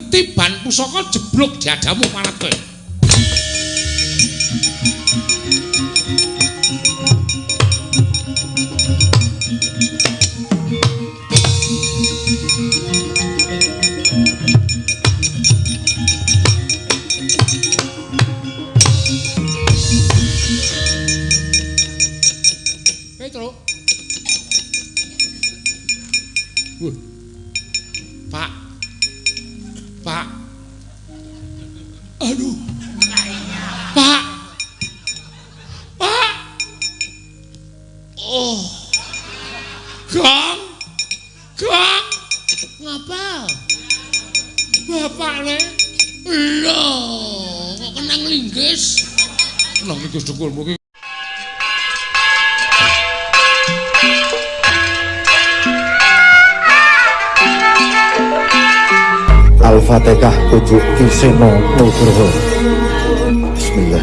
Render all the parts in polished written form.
Ketiban pusaka jeblok diadamu malat kowe. Petro. Wuh. Pak. Pak. Aduh. Pak. Pak. Oh. Gong. Gong. Ngapa? Bapakne. Lho, kok kenang linggis? Kenang linggis dukulmu iki. Al-Fatihah Pujuk Kiseno Nugroho. Bismillah.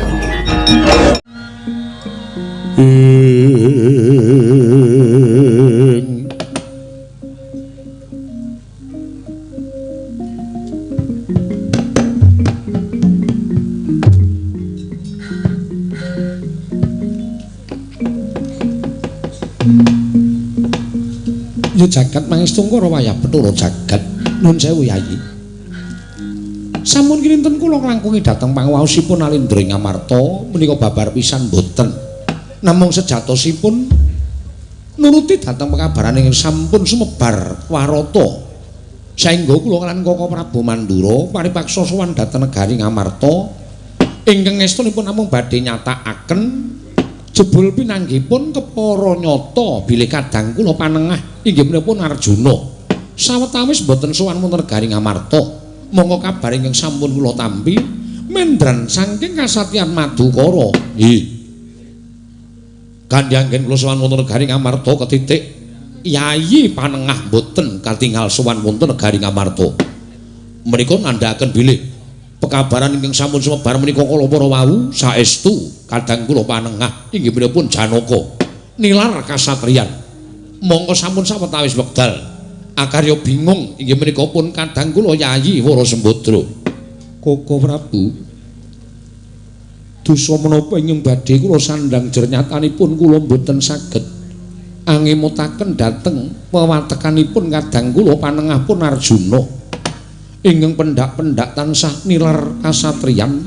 Ya jagat mangestungkara wayah Bathara jagat. Nuwun sewu Yayi. Sampun kinten kula nglangkungi dhateng panguwaosipun Alindra ing Amarta menika babar pisan boten. Namung sejatosipun nuruti dhateng pekabaran ingkang sampun sumebar warata. Saengga kula lan Kaka Prabu Mandura paripaksa sowan dhateng negari Ngamarta ingkang estunipun namung badhe nyatakaken jebul pinanggihipun kepara nyata bilih kadang kula panengah inggih menapa Arjuna. Sawetawis boten sowan wonten negari Ngamarta. Monggo kabar ingkang sampun kula tampi mendran saking kasatyan Madukara. Nggih. Kanthi anggen kula sowan wonten negari Ngamarta ketitik Yayi panengah boten katingal sowan wonten negari Ngamarta. Menika nandhakaken bilih pekabaran ingkang sampun sumebar menika kala para wau saestu kadang kula panengah inggih menapa Janaka nilar kasatriyan. Monggo sampun sawetawis wekdal akarya bingung inggih menika pun kadang kula Yayi Wara Sembadra. Kaka Prabu, dosa menapa ingkang badhe kula sandhang jernyatanipun kula mboten saged angemutaken dhateng wewatekanipun kadang kula panengah pun Arjuna ingkang pendak-pendak tansah nilar kasatriyan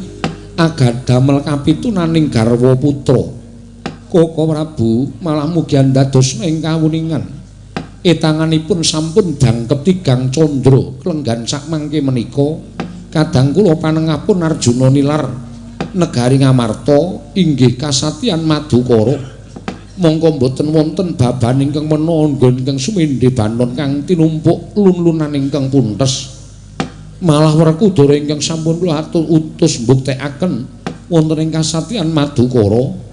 agadamel kapitunaning garwa putra. Kaka Prabu malah mugi andados ing kawuningan etanganipun sampun dangkep tigang candra klenggan sakmangke menika kadang kula panengah pun Arjuna nilar negari Ngamarta inggih kasatyan Madukara. Mongko mboten wonten baban ingkang mena anggon ingkang sumendhe banon kang tinumpuk lun-lunan ingkang puntes. Malah Werkudara ingkang sampun kula atur utus mbuktekaken wonten ing kasatyan Madukara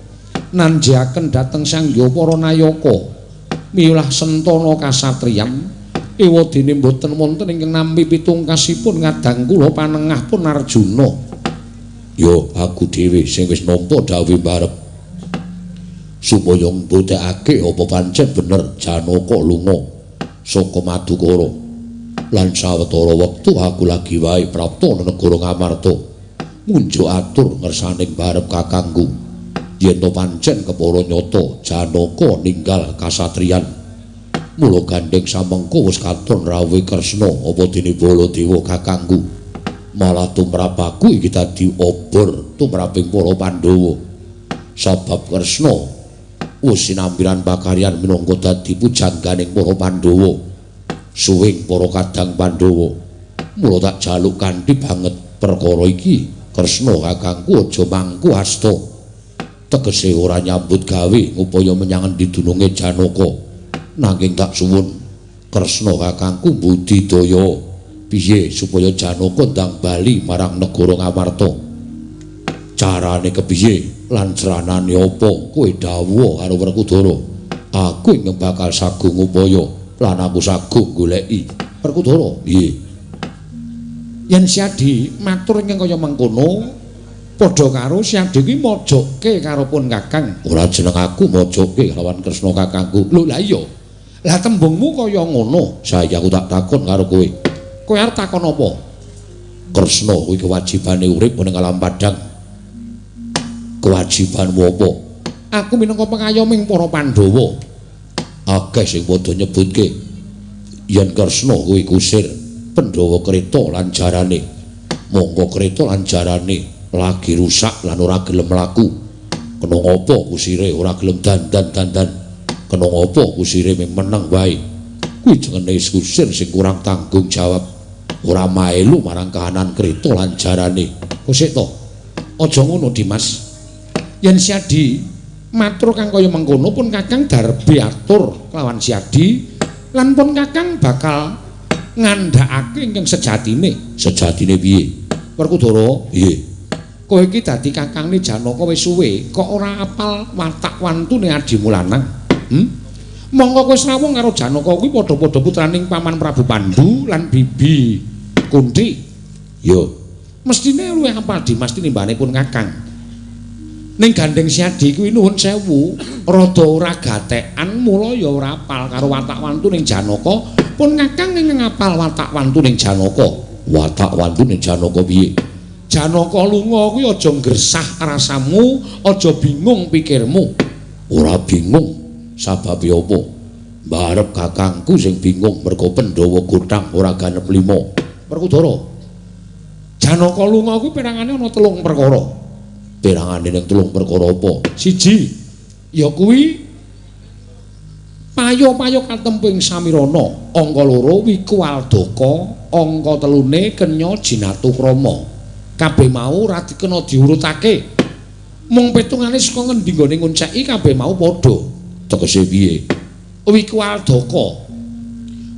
nanjiaken dhateng sangya para nayaka milah sentana kasatriyan ewadene mboten wonten ingkang nampi pitungkasipun kadang kula panengah pun Arjuna. Ya aku dhewe sing wis nampa dawuh barep supaya mbuktekake apa pancen bener Janaka lunga saka Madukara. Lan sawetara wektu aku lagi wae prapta negara Ngamarta ngunjuk atur ngersaning barep kakangku yen to pancen kepara nyata Janaka ninggal kasatriyan. Mula gandheng samengko wis katon rawuhe Kresna apa dene Baladewa kakangku malah tumrap aku iki dadi obor tumraping para Pandhawa. Sabab Kresna wis sinambiran pakaryan minangka dadi pujangganing para Pandhawa suwing para kadang Pandhawa. Mula tak jaluk kanthi banget perkara iki Kresna kakangku aja mangku asta, tegese ora nyambut gawe ngupaya menyang endi dununge Janaka. Nanging tak suwun Kresna kakangku budidaya piye supaya Janaka ndang bali marang negara Ngamarta. Carane kepiye lan ceranane apa kowe dawuh karo Werkudara. Aku ingkang bakal sagung upaya lan aku sagung goleki Werkudara. Piye? Yen Siadi matur ingkang kaya mengkono padha karo Siadi kuwi mojoke karo pun Kakang. Ora jeneng aku mojoke lawan Kresna kakangku. Lho lah iya. Lah tembungmu kaya ngono. Saiki aku tak takon karo kowe. Kowe arep takon apa? Kresna kuwi kewajibane urip ning alam padhang. Kewajibanmu apa? Aku minangka pengayoming para Pandhawa. Akeh sing padha nyebutke yen Kresna kuwi kusir Pandhawa kreta lan jarane. Monggo kreta lan jarane lagi rusak lan ora gelem mlaku. Kena ngapa kusire ora gelem dandan-dandan? Kena ngapa kusire mung meneng wae? Kuwi jenenge kusir sing kurang tanggung jawab. Ora melu marang kahanan kreta lan jarane. Kusik to. Aja ngono, Dimas. Yen Siadi matur kang kaya mengkono pun Kakang darbe atur kelawan Siadi lan pun Kakang bakal ngandhakake ingkang sejatine. Sejatine piye? Werkudara, piye? Kowe iki dadi kakangne Janaka wis suwe, kok ora apal watak wantune adimu lanang? Monggo kowe srawung karo Janaka kuwi padha-padha putraning Paman Prabu Pandu lan Bibi Kunti. Yo, mestine luwih apal Dimas tinimbane pun Kakang. Ning gandeng Siadi kuwi nuwun sewu, rada ora gatekan mula ya ora apal karo watak wantuning Janaka, pun Kakang ing ngapal watak wantuning Janaka. Watak wantuning Janaka piye? Janaka lunga kuwi aja ngresah rasamu, aja bingung pikirmu. Ora bingung sababe apa? Mbarep kakangku sing bingung mergo Pandhawa gothang ora ganep lima. Werkudara, Janaka lunga kuwi perangane ana telung perkara. Perangane ning telung perkara apa? Siji, ya kuwi payo-payo katempu ing Samirana. Angka loro Wiku Aldaka, angka telune Kenya Jinatukrama. Kabeh mau ora dikena diurutake. Mung petungane saka ngendi nggone ngonceki kabeh mau padha. Tegese piye? Wiku Aldaka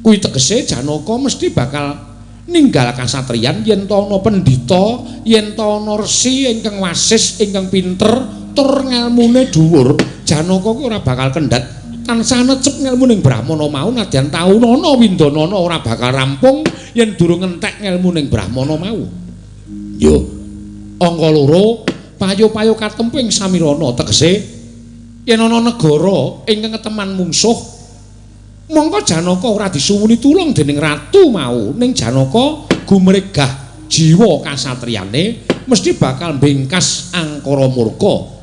kuwi tegese Janaka mesti bakal ninggal kasatriyan yen ta ana pendhita, yen ta ana resi ingkang wasis, ingkang pinter, tur ngelmune dhuwur. Janaka kuwi ora bakal kendhat, tansah necep ngelmu ning Brahmana mau nadyan taunana windanana ora bakal rampung yen durung entek ngelmu ning Brahmana mau. Yo, angka loro payo-payo katempu ing Samirana tegese yen ana negara ingkang keteman mungsuh, mongko Janaka ora disuwuni tulung dening ratu mau, ning Janaka gumregah jiwa kasatriyane mesti bakal bengkas angkara murka.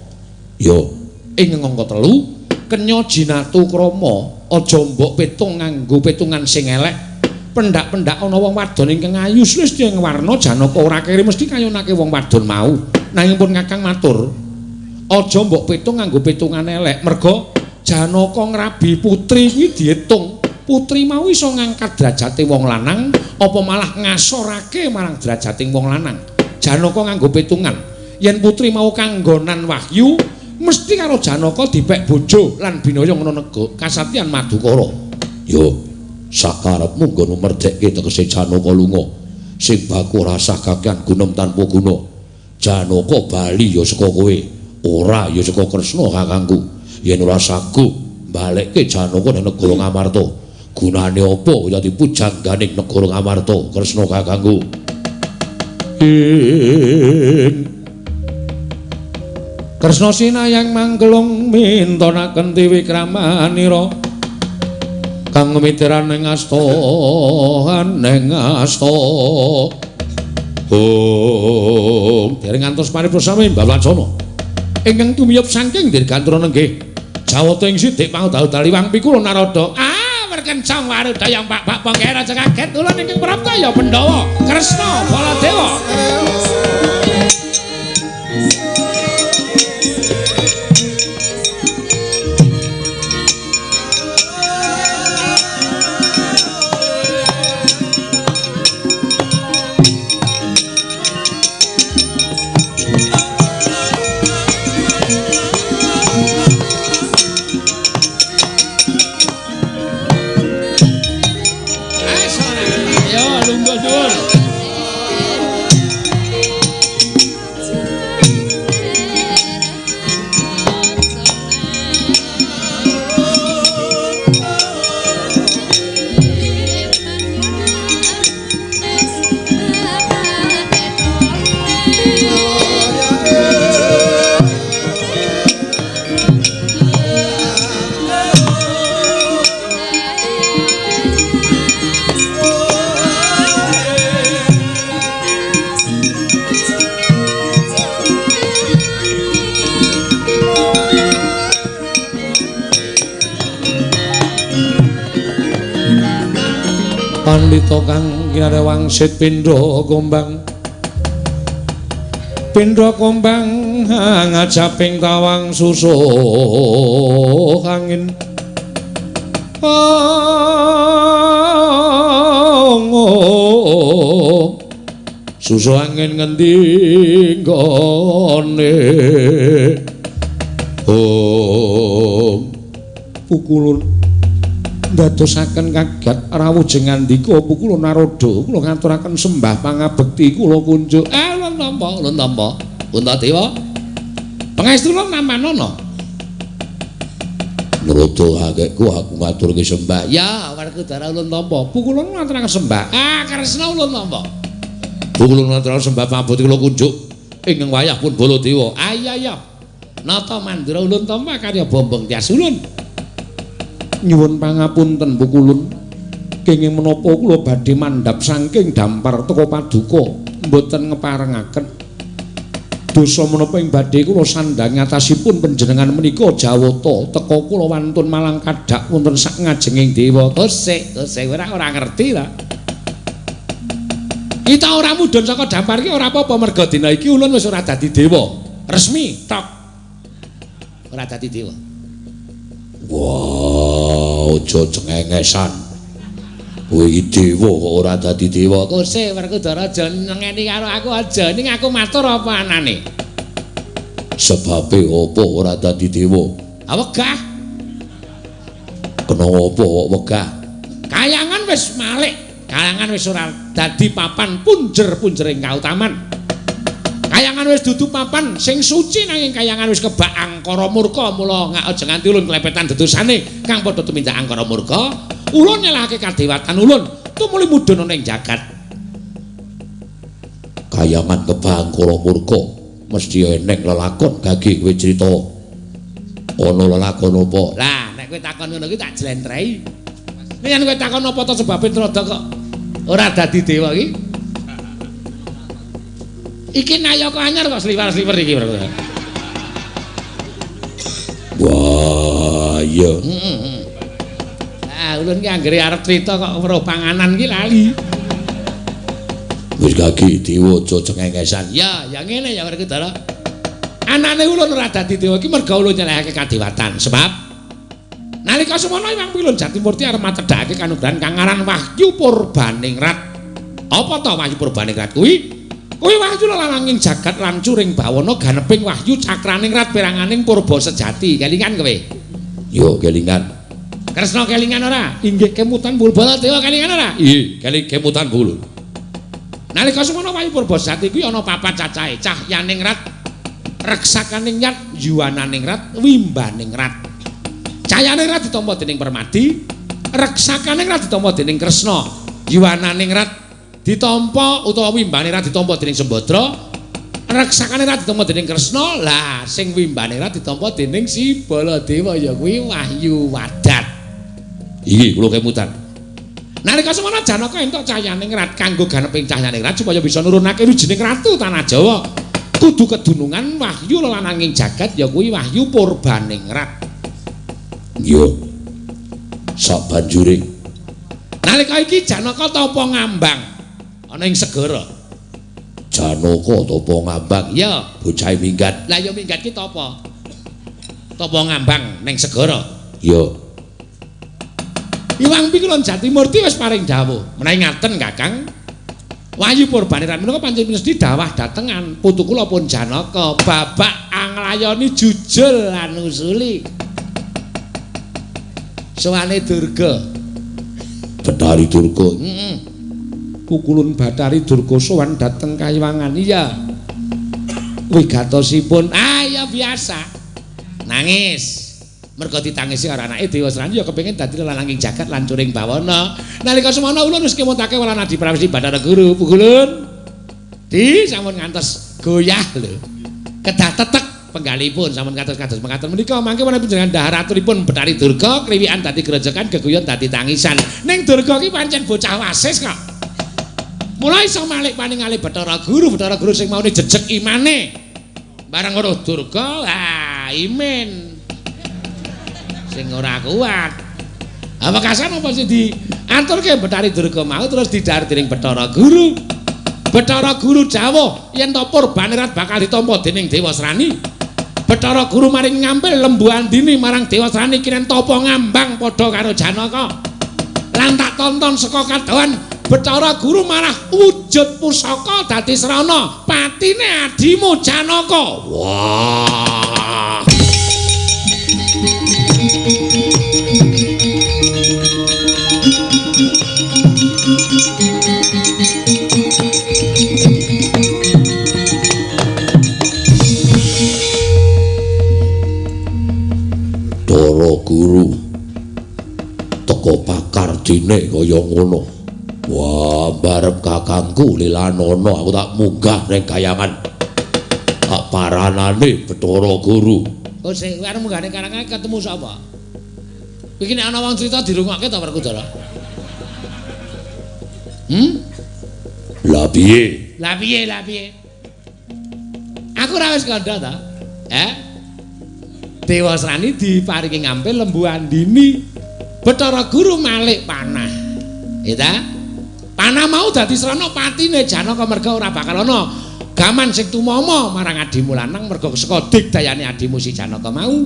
Yo, ing angka telu Kenya Jinatukrama, aja mbok petung nganggo petungan sing elek. Pendak-pendak ana wong wadon ingkang ayu sulistya ing warna Janaka ora keri mesti kayonake wong wadon mau. Nanging pun Kakang matur, aja mbok petung nganggo petungan elek, merga Janaka ngrabi putri kuwi diitung. Putri mau iso ngangkat derajate wong lanang apa malah ngasorake marang derajating wong lanang. Janaka nganggo petungan. Yen putri mau kanggonan wahyu, mesti karo Janaka dipek bojo lan binaya ngono nego kasatyan Madukara. Yo, sakarepmu nggonmu merdekke tegese Janaka lunga. Sing baku rasah kakean gunem tanpa guna. Janaka bali ya saka kowe, ora ya saka Kresna kakangku. Yen ora saguh balekke Janaka nang negara Ngamarta. Gunane apa ya dipujangganing negara Ngamarta Kresna kakangku? Kresna sinayang manggelung mintonaken tiwikramanira kang miteran ing asta ning asta. Om dereng ngantos paripurna sami Mbah Wacana ingkang tumiyup saking Dirgantara nenggih Jawata ing sidik pangudal daliwang pikula Narada. Ah, werkencang warudaya Pak Pangker aja kaget ulun ingkang prapta ya Pandhawa Kresna Baladewa. Pandhita kang kinarya wangsit pindha gombang. Pindha gombang ngajaping tawang susuh angin. Oh, susuh angin ngendi nggone? Oh, pukulun ndadosaken kaget rawuh jengandika pukulun Narada kula ngaturaken sembah pangabekti kula kunjuk. Ulun nampa, ulun nampa. Puntadewa. Pangestu ulun nampanana. Narada akehku aku ngaturke sembah. Ya, Werkudara ulun tampa. Pukulun ngaturaken sembah. Ah, Kresna ulun tampa. Pukulun ngaturaken sembah pangabekti kula kunjuk ingkang wayah pun Baladewa. Ah iya iya. Nata mandura ulun tampa karya Bombong Tyas ulun. Nyuwun pangapunten pukulun, kenging menapa kula badhe mandhap saking dampar teka paduka mboten ngeparengaken dosa menapa ing badhe kula sandhang ngatasipun panjenengan menika jawata teka kula wantun malang kadhak wonten sak ngajenging dewa. Kosek, kosek ora ngerti ta. Kita ora mudhun saka dampar iki ora apa-apa merga dina iki ulun wis ora dadi dewa. Resmi tok. Ora dadi dewa. Wah, aja cengengesan. Kowe iki dewa kok ora dadi dewa. Kose Werkudara aja nengeni karo aku aja. Ning aku matur apa anane? Sebabe apa ora dadi dewa? Ah wegah. Kena apa kok wegah? Kayangan wis malik, kayangan wis ora dadi papan punjer-punjering kautaman. Kayangan wis dudu papan sing suci nanging kayangan wis kebak angkara murka mula aja nganti ulun klepetan dedosane kang padha tumindak angkara murka ulun nyelahake kadewatan ulun tumuli mudhun ana ing jagat. Kayangan kebak angkara murka mesti eneng lelakon gage kowe crita ana lelakon apa? Lah nek kowe takon ngono kuwi tak jlentrehi. Nek yen kowe takon apa to sebabe Narada kok ora dadi dewa iki? Iki nayaka anyar kok sliwar-sliwer iki. Wah, iya. Heeh. Ah, ulun ki anggere arep crita kok weruh panganan ki lali. Wis gagi dewa aja cengengesan. Ya, ya ngene ya Werkudara. Anane ulun ora dadi dewa iki merga ulun nyelehake kadewatan. Sebab nalika semono Hyang Pilun Jatimurti arep matedhakake kanugrahan kang aran Wahyu Purbaningrat. Apa to Wahyu Purbaningrat kuwi? Kuwi wahyu lalanging jagat lan curing bawana ganeping wahyu cakraning rat peranganing purba sejati. Kelingan kowe? Yo kelingan. Kresna kelingan ora? Inggih kemutan Baladewa kelingan ora? Nggih, keling kemutan bulu. Nalika semono wahyu purba sejati kuwi ana papat cacahe, cahyaning rat, reksakaning yat, yuwananing rat, wimbaning rat. Cahyaning rat ditampa dening Permadi, reksakaning rat ditampa dening Kresna, yuwananing rat ditampa utawa wimbane ra ditampa dening Sembadra, reksakane ra ditampa dening Kresna, lah sing wimbane ra ditampa dening si Baladewa ya kuwi Wahyu Wadat. Iki kula kemutan. Nalika semono Janaka entuk cahyaning rat kanggo ganeping cahyaning rat supaya bisa nurunake wijining ratu tanah Jawa. Kudu kedunungan wahyu lelananging jagat ya kuwi Wahyu Purbaning Rat. Iya. Sabanjure nalika iki Janaka tapa ngambang ana ing segara. Janaka tapa ngambang? Iya, bocah minggat. Lah ya minggat ki tapa? Tapa ngambang ning segara. Iya. Iwang Pikulun Jatimurti wis paring dawuh. Menawi ngaten Kakang, Wahyu Purbaningrat menika pancen mesti dawah datengan putu kula pun Janaka babak anglayoni jujul lan usuli. Sowane Durga. Bathari Durga. Heeh. Pukulun Bathari Durga sowan dhateng kayiwangan. Iya. Wigatosipun ah ya biasa. Nangis. Merga ditangisi karo anake Dewa Srana ya kepengin dadi lelananging jagat lan curing bawana. Nalika semono ulun wis kemutake welan adi prawisi Bathara Guru. Pukulun. Di sampun ngantos goyah lho. Kedah tetek penggalipun sampun kados-kados mekaten menika mangke wonten panjenengan dhahar aturipun Bathari Durga kriwikan dadi grojogan geguyon dadi tangisan. Ning Durga ki pancen bocah wasis kok. Mulai iso malik paningale Bathara Guru, Bathara Guru sing maune jejeg imane. Bareng weruh Durga, ah imin. Sing ora kuat. Wekasan apa sing diaturke Bathari Durga mau terus didhahar dening Bathara Guru. Bathara Guru dawuh yen to purbanirat bakal ditampa dening Dewasrani. Bathara Guru maring ngampil Lembu Andini marang Dewasrani kiren tapa ngambang padha karo Janaka. Lan tak tonton saka kadohan Bathara Guru marah wujud pusaka dadi srana patine adimu Janaka. Wah. Bathara Guru teka pakardine kaya ngono. Wah, barep kakangku Lilanana aku tak munggah ning kayangan. Tak paranane Bathara Guru. Oh, sing arep munggah ning kayangan ketemu sapa? Iki nek ana wong crita dirungokke ta Werkudara? Hmm? Lah piye? Lah piye, lah piye? Aku ora wis kandha ta? Eh? Dewasrani diparingi ngampil Lembu Andini. Bathara Guru malik panah. Ya ta? Panah mau dadi srana patine Janaka merga ora bakal ana gaman sing tumama marang adimu lanang merga saka digdayane adimu si Janaka mau.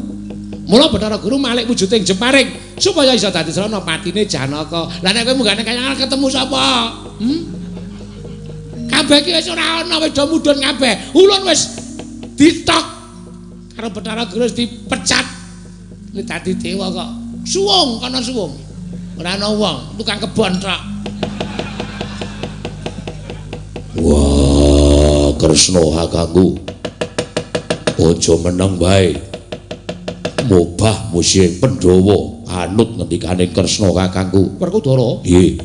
Mula Bathara Guru malik wujuding jemparing supaya iso dadi srana patine Janaka. Lah nek kowe munggah nang kayangan ketemu sapa? Hmm? Kabeh iki wis ora ana, wis do mudhun kabeh. Ulun wis ditok karo Bathara Guru wis dipecat. Nek dadi dewa kok suwung kana suwung. Ora ana wong, tukang kebon tok. Wah, Kresna kakangku. Aja meneng wae. Mobah musim Pandhawa anut ngendikane Kresna kakangku. Werkudara. Nggih.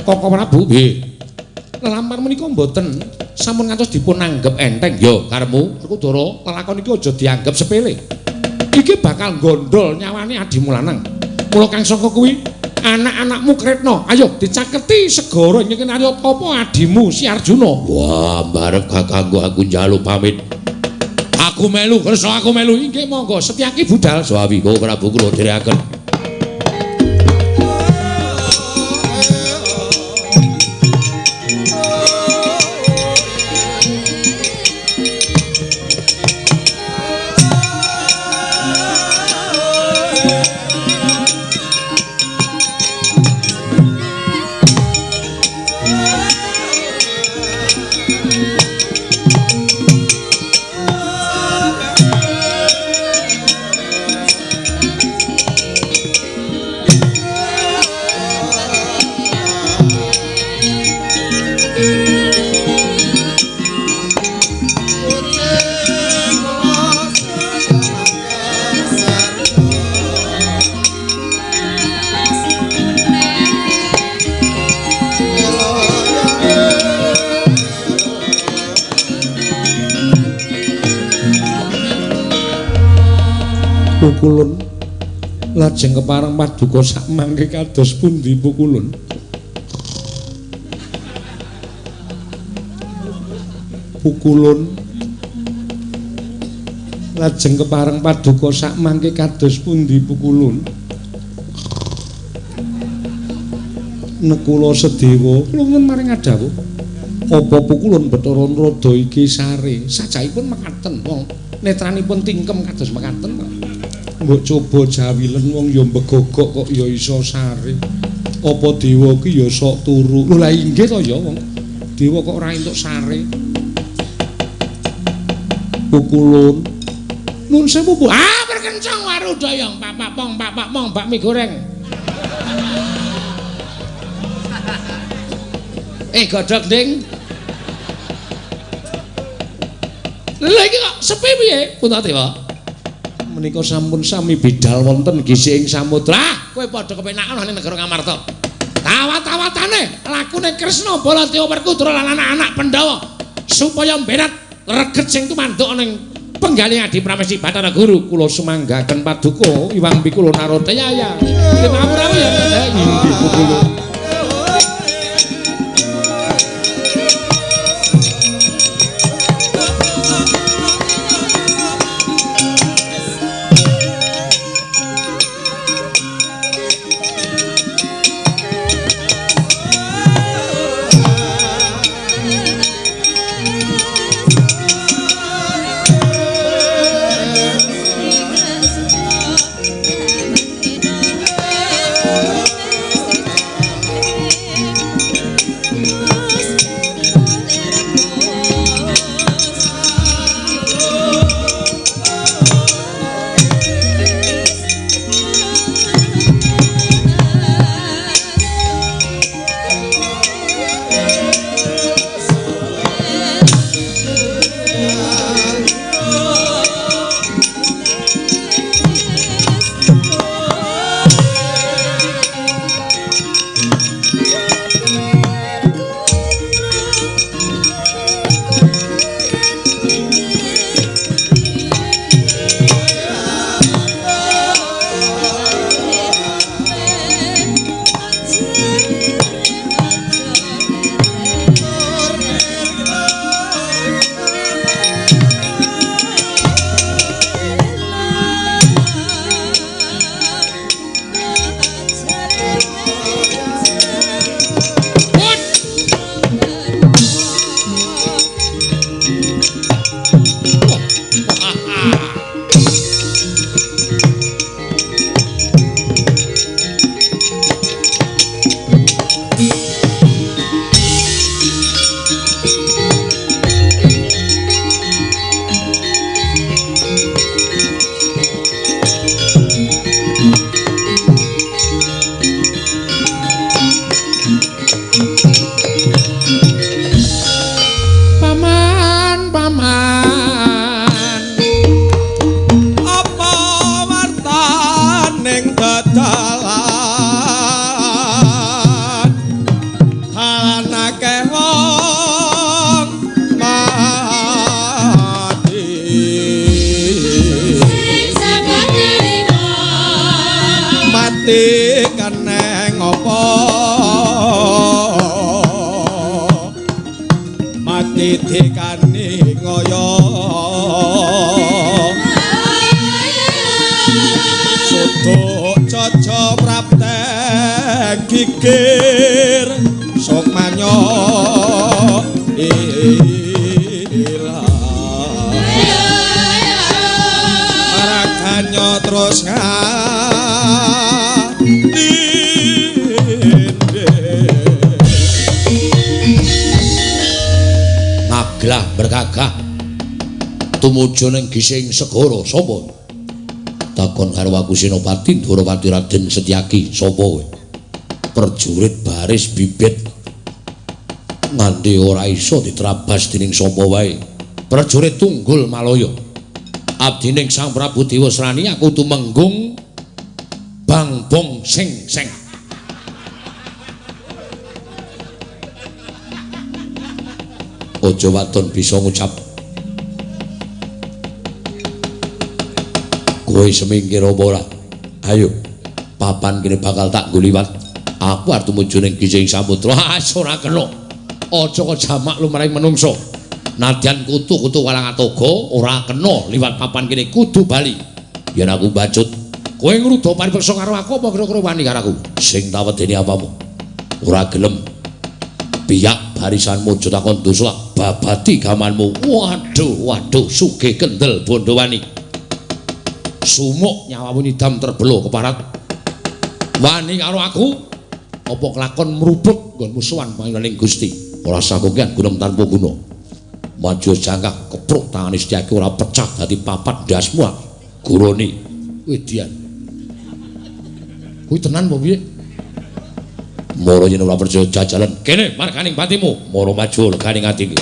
Koko Prabu. Nggih. Lelampahan menika mboten sampun ngantos dipun anggep enteng. Ya, karepmu. Werkudara, lelakon iki aja dianggep sepele. Iki bakal gondol nyawane adimu lanang. Mula kang saka kuwi anak-anakmu Kretna, ayo dicaketi segara ing kene apa adimu si Arjuna. Wah, barep kakangku aku njaluk pamit. Aku melu, Kresna aku melu. Inggih monggo, Setyaki budal. Sawi kok Prabu kula dherekaken. Pukulun lajeng kepareng paduka sak mangke kados pundi Pukulun? Pukulun lajeng kepareng paduka sak mangke kados pundi Pukulun? Nekula Sedewa kula nuwun maring adhawuh. Apa Pukulun Bathara Narada iki sare? Sajaipun mekaten wong netranipun tingkem kados mekaten kok. Mbok coba jawilen wong ya mbegogok kok ya iso sare. Apa dewa ki ya sok turu? Lho lah inggih to ya wong dewa kok ora entuk sare. Pukulun nuwun sewu Bu. Ah berkencang warudayang papak pong papak mong bakmi goreng. Godhog ding. Lha iki kok sepi piye Puntadewa? Menika sampun sami bidal wonten gisik ing samudra. Ah, kowe padha kepenakan ning negara Ngamarta. Tawat-tawatane lakune Kresna Baladewa Werkudara lan anak-anak Pandhawa supaya mberat reget sing tumanduk ning penggalih Adi Pramesti Bathara Guru. Kula sumanggaken paduka Iwang Pikula Narada ya ya. Ngapura ya. Inggih Pukulun. Paman. Apa wartaning dalan anake wong mati mati keneng apa mati dikani ngoyo suduk caca prapteng gigir sukmanyo ilang raganya terus ngaglah bergagah tumuju ning gising segara. Sapa? Takon karo aku Senopati Ndorowati Raden Setyaki. Sapa kowe? Prajurit baris bibit nganti ora iso diterabas dening sapa wae. Prajurit Tunggul Malaya. Abdining Sang Prabu Dewasrani aku tumenggung Bangbong Sing Seng. Aja wadon bisa ngucap. Kowe semingkir apa ora? Ayo, papan kene bakal tak nggo liwat. Aku arep tumuju ning gising samudra. Ah, ora kena. Aja kok jamak lumrahing menungso. Nadyan kutu-kutu walang atoga ora kena liwat papan kene kudu bali. Yen aku bacut, kowe ngruda paripeksa karo aku apa kira-kira wani karo aku? Sing tak wedeni apamu? Ora gelem. Biyak barisanmu aja takon dosa babati gamanmu. Waduh, waduh, sugih kendel Bondowani. Sumuk nyawamu nidam terbelo keparat. Wani karo aku apa kelakon mrubut nggon musuhan pangenaning Gusti. Ora sakokian gunem tanpa guna. Maju jangkah kepruk tangane Setyaki ora pecah dadi papat ndasmu gurune. Wedian. Kuwi tenan apa piye? Moro yen ora percaya jajalan kene marganing patimu. Moro maju leganing ati iki.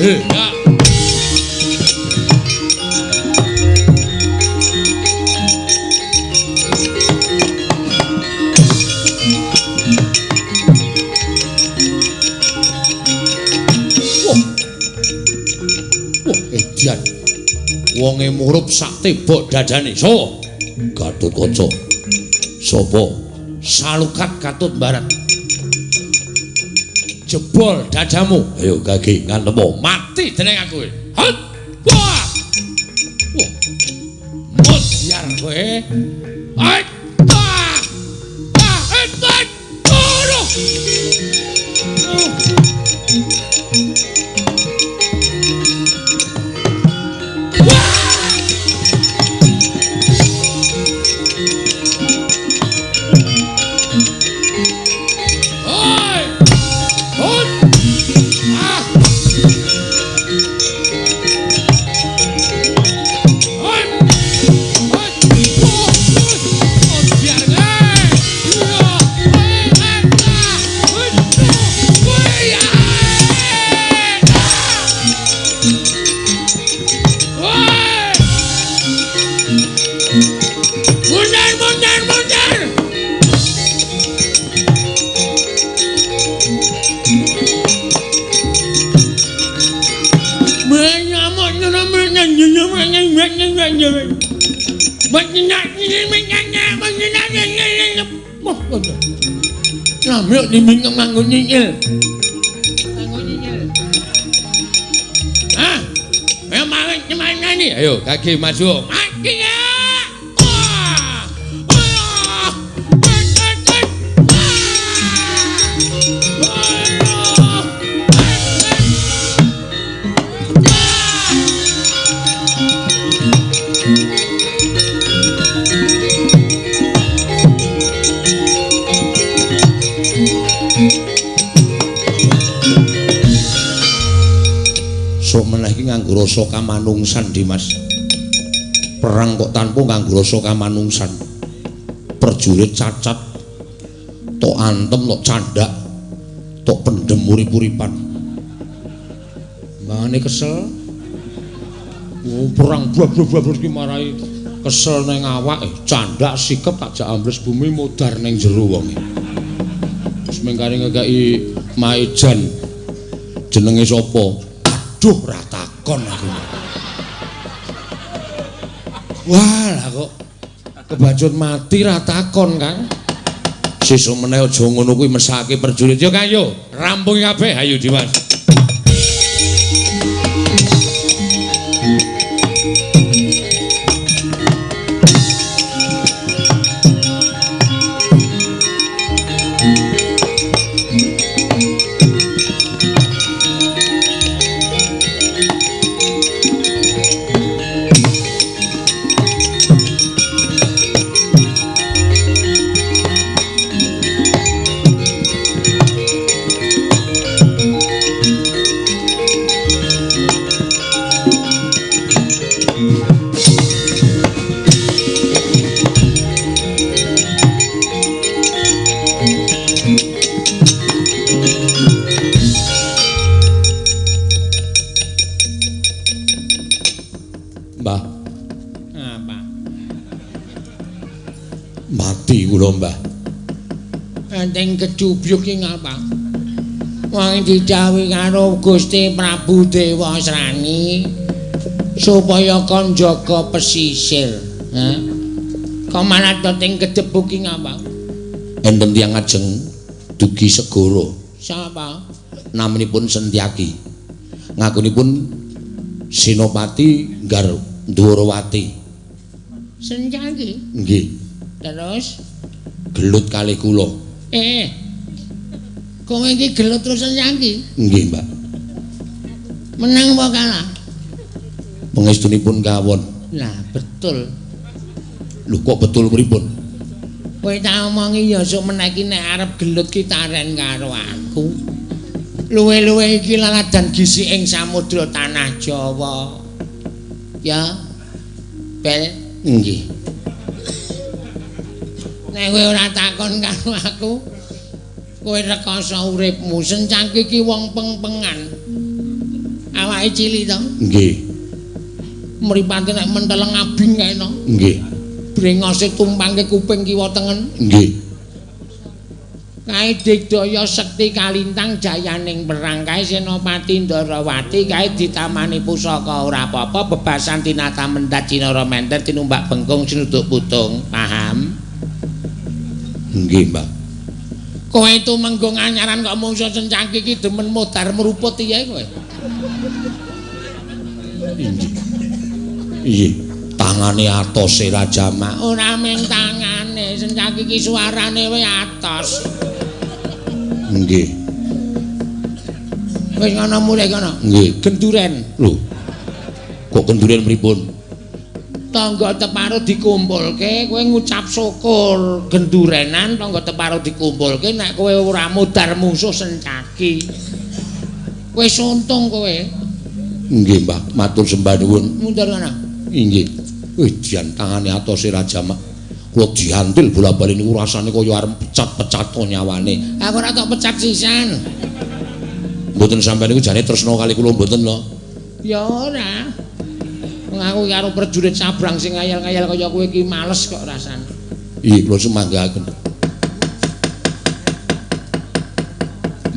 Ya. Wah. Wah, edian. Wonge murup sak tebok dadane. So, Gatotkaca. Sapa? Salukat Katut Barat. Jebol dadamu. Ayo gage ngantemo. Mati dening aku. Hut. Wah. Wah. Modyar kowe. Ai. Ah. Ah, entek. Aduh. Nganggo nyingil. Nganggo nyingil. Ah. Ayo mangan nyanyi. Ayo kaki maju. Mati ya. Sok meneh iki nganggo rasa kamanungsan, Dimas. Perang kok tanpa nganggo rasa kamanungsan. Prajurit cacat, tok antem, tok candhak, tok pendem urip-uripan. Mbangane kesel. Oh, perang blab-blab iki marai kesel ning awak, candhak sikep tak jak ambles bumi modar ning jero wonge. Wis mengkare ngekeki maejan. Jenenge sapa? Aduh, ra takon aku. Wah, lah kok kebacut mati ra takon, Kang. Sesuk meneh aja ngono kuwi mesake prajurit. Yo Kang yo, rampung kabeh ayo Dimas. Mbah. Enteng kecubyuk ki ngapa? Wong didhawuhi karo Gusti Prabu Dewasrani supaya kon jaga pesisir. Ha? Kok malah teng kedebuk ki ngapa? Enten tiyang ajeng dugi segara. Sapa? Naminipun Sentyaki. Ngakunipun Senopati Ndwarawati. Sentyaki? Nggih. Terus gelut kalih kula. Kowe iki gelut terus Sentyaki? Nggih, Mbak. Menang apa kalah? Pangestunipun kawon. Lah, betul. Lho kok betul pripun? Kowe tak omongi ya sok meneh iki nek arep gelut ki taren karo aku. Luwe-luwe iki laladan gisi ing samudra tanah Jawa. Ya. Bel. Nggih. Nek kowe ora takon karo aku, kowe rekoso uripmu. Sencaki iki wong peng-pengan. Awake cilik to? Nggih. Mripate nek menteleng abing kae no. Nggih. Brengose tumpangke kuping kiwa tengen. Nggih. Kae digdaya sekti kalintang jayaning perang kae Senopati Ndarawati kae ditamani pusaka ora apa-apa bebasan tinata mendat cinara menter tinumbak bengkung sinuduk putung. Paham? Nggih, Mbah. Kowe tumenggung anyaran kok mungsuh Sencaki iki demen modar mruput piye kowe? Inggih. Iya, tangane atose Raja Mak. Ora mung tangane, Sencaki iki suarane wae atos. Nggih. Wis ngono mulih kono. Nggih, genduren. Lho. Kok genduren pripun? Tangga teparo dikumpulke, kowe ngucap syukur gendurenan tangga teparo dikumpulke nek kowe ora mudar mungsuh Sencaki. Kowe untung kowe. Nggih, Mbah, matur sembah nuwun. Mundur ngono. Inggih. Wih, jan tangane atose Raja Mak. Kula diantil bola-bali niku rasane kaya arep pecat-pecat nyawane. Aku ora tok pecat sisan. Mboten sampeyan niku jane tresna kali kula mboten lho. Ya ora. Wong aku karo prajurit sabrang sing ngayal-ngayal kaya kowe iki males kok rasane. Iya, kula sumanggaken.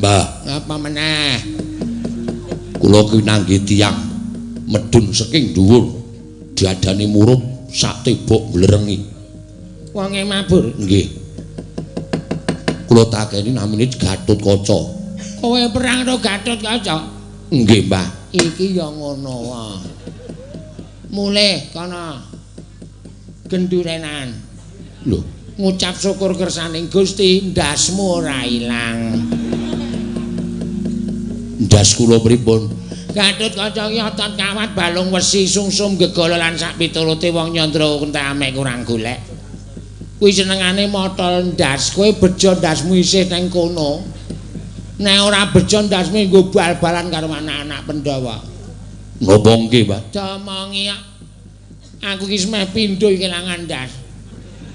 Mbah, apa meneh? Kula kuwi nangge tiyang medhun saking dhuwur diadani murup sak tebok blerengi. Wonge mabur. Nggih. Kula takeni namine Gatotkaca. Kowe perang karo Gatotkaca? Nggih, Mbah. Iki ya ngono wae. Mulih kono. Gendurenan. Lho, ngucap syukur kersaning Gusti, ndasmu ora ilang. Ndas kula pripun? Gatotkaca ki otot kawat balung wesi sungsum gegala lan sak piturute wong nyandra entek amek kurang golek. Kuwi senengane motol ndas, kowe bejo ndasmu isih nang kono. Nek ora bejo ndasmu nggo bal-balan karo anak-anak Pandhawa. Napa nggih, Mbah? Domongi aku ki semeh pindho kelangan ndas.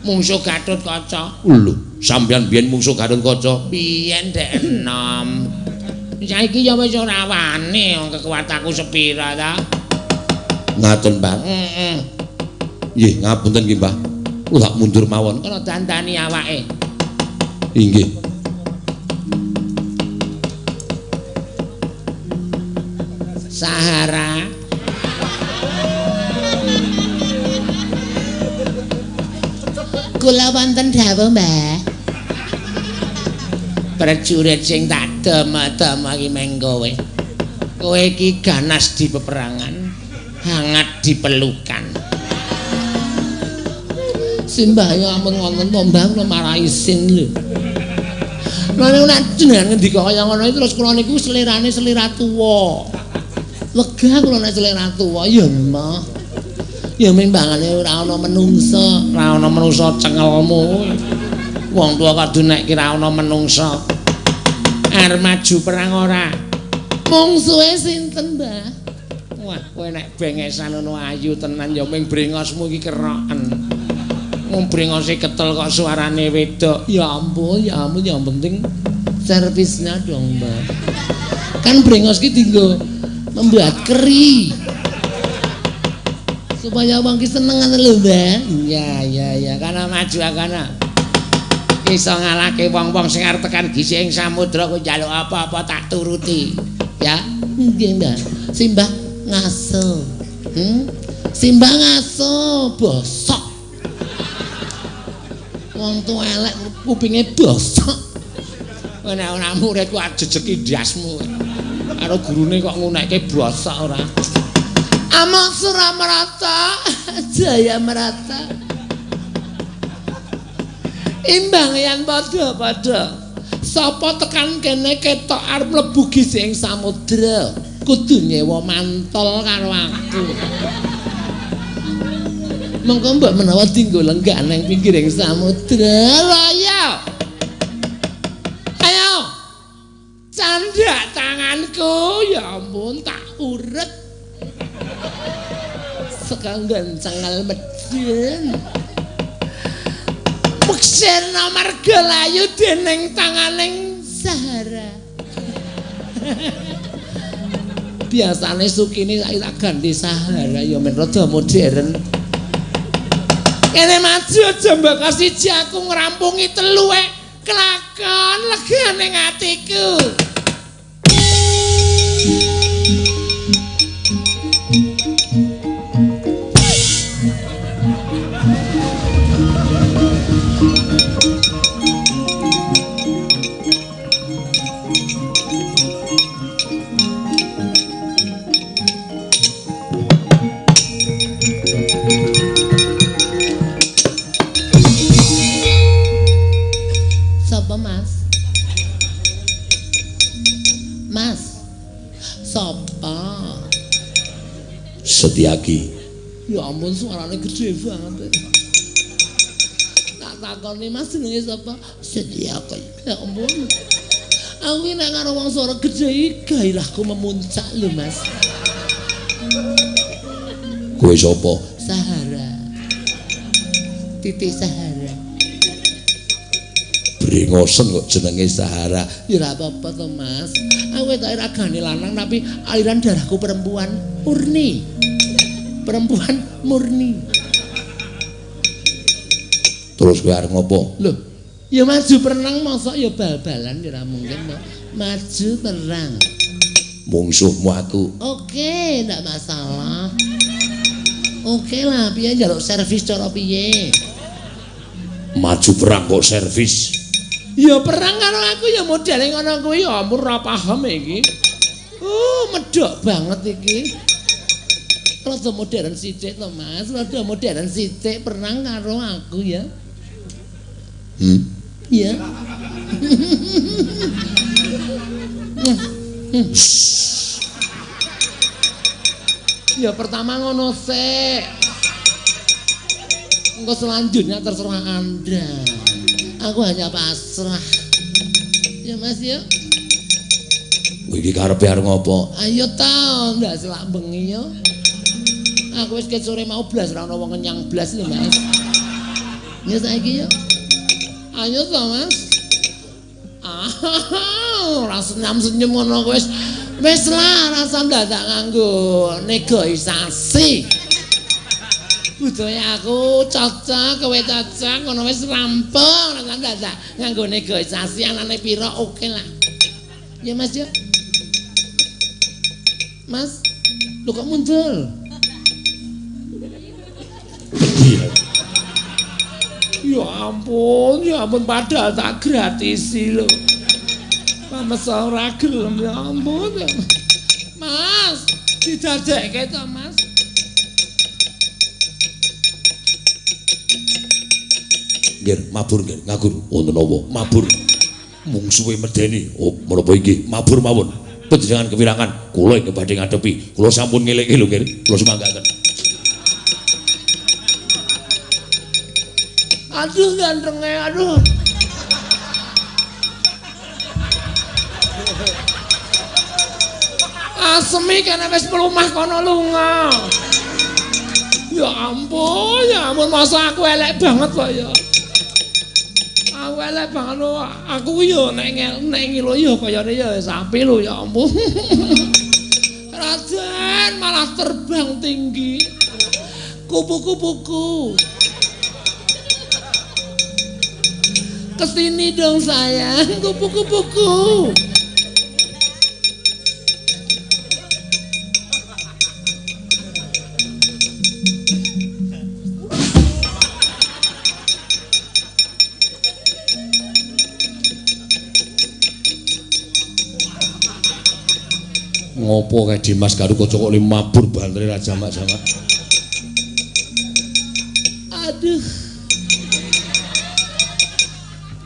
Mungsuh Gatotkaca. Lho, sampeyan biyen mungsuh Gatotkaca? Biyen dek enom. Saiki ya wis ora wani wong kekuatanku sepira ta. Ngaten, Mbah. Heeh. Nggih, ngapunten nggih, Mbah. Kula mundur mawon. Kula dandani awake. Inggih. Sahara. Kula wonten dawuh, Mbah. Prajurit sing tak dem-dem iki meng kowe. Kowe iki ganas di peperangan, hangat di pelukan. Simbah ya ampun ngoten to, Mbah, kula marah isin lho. Lha nek jenengan ngendika kaya ngono iki terus kula niku selerane selera tuwa. Wegah kula nek selera tuwa ya mah. Ya mimbangane ora ana menungsa, ora ana menungsa cengelmu. Wong tuwa kudu nek kira ana menungsa. Arep maju perang ora? Mungsuhe sinten, Mbah? Wah, kowe nek bengesan ngono ayu tenan ya ming brengosmu iki keroken. Wong brengose ketel kok suarane wedok. Ya ampun, ya ampun, yang penting servisnya dong, Mbah. Kan brengos ki dienggo membuat keri. Supaya wong ki seneng ngono lho, Mbah. Iya, iya, iya, kana maju kana. Iso ngalahke wong-wong sing arep tekan gisik ing samudra kowe njaluk apa-apa tak turuti. Ya, nggih, Mbah. Simbah ngaso. Simbah ngaso bosok. Wong tuwa elek kupinge bosok. Nek ora muridku ajejeki ndasmu. Karo gurune kok ngunekke bosok ora. Amok Suramarata, Jaya Merata. Imbang yen padha-padha. Sapa tekan kene ketok arep mlebu gisik ing samudra, kudu nyewa mantol karo aku. Mengko mbok menawa dienggo lenggah nang pinggiring samudra. Ayo. Ayo. Candhak tanganku, ya ampun tak uret. Sekanggan cengal medhen. Meksena marga layu dening tanganing Sahara. Biasane Sukini saiki tak ganti Sahara ya men rada modern. Kene maju aja mbak siji aku ngrampungi telu ek. Kelakon legane atiku. Sapa Mas? Mas. Sapa? Setyaki. Ya ampun suarane gede banget. Tak takoni Mas jenenge sapa? Setyaki. Ya ampun. Aku iki nek karo wong suara gede iki gairahku memuncak lho Mas. Kowe sapa? Sahara. Titik Sahara. Brengosen kok jenenge Sahara. Ya ora apa-apa to Mas. Aku ketoke ragane lanang tapi aliran darahku perempuan murni. Perempuan murni. Terus kowe arep ngopo? Loh, ya maju perang mosok ya bal-balan ya ora mungkin to. Maju perang. Mungsuhmu aku. Oke, ndak masalah. Oke lah, piye njaluk servis cara piye? Maju perang kok servis. Ya perang karo aku ya modele ngono kuwi ya ampun ora paham iki. Medhok banget iki. Rada modern sithik to Mas, rada modern sithik perang karo aku ya. Iya. Ya pertama ngono sik. Engko selanjutnya terserah Anda. Aku hanya pasrah. Ya Mas ya. Kowe iki karepe arep ngopo? Ayo ta, ndak selak bengi ya. Aku wis ket sore mau blas ora ono wong ngenyang blas lho Mas. Ya saiki ya. Ayo ta Mas. Ah, ora senyum-senyum ngono wis. Wis lah rasa ndadak nganggo negosiasi. Budaya aku cocok, kowe cocok, ngono wis rampung, rasa ndadak nganggo negosiasi anane pira oke lah. Ya Mas ya. Mas, lho kok mundur? Ya ampun padahal tak gratisi lho. Mas ora gelem ya ampun. Mas, didadekke to Mas. Nggih, mabur nggih, ngagur. Wonten napa? Mabur. Mungsuhe medeni. Oh, menapa iki? Mabur mawon. Panjenengan kewirangan, kula ingkang badhe ngadepi. Kula sampun ngelingke lho nggih. Kula sumanggaken. Aduh gantenge, aduh. Asemi kene wis mlumah kono lunga. Ya ampun masa aku elek banget kok ya. Aku elek banget lho. Aku yo nek ngilo yo kayane ya sapi lho ya ampun. Raden malah terbang tinggi. Kupu-kupuku. Kesini dong sayang, kupu-kupuku. Ngopo kae Dimas Garukaca kok mabur bantere ra jamak-jamak. Aduh.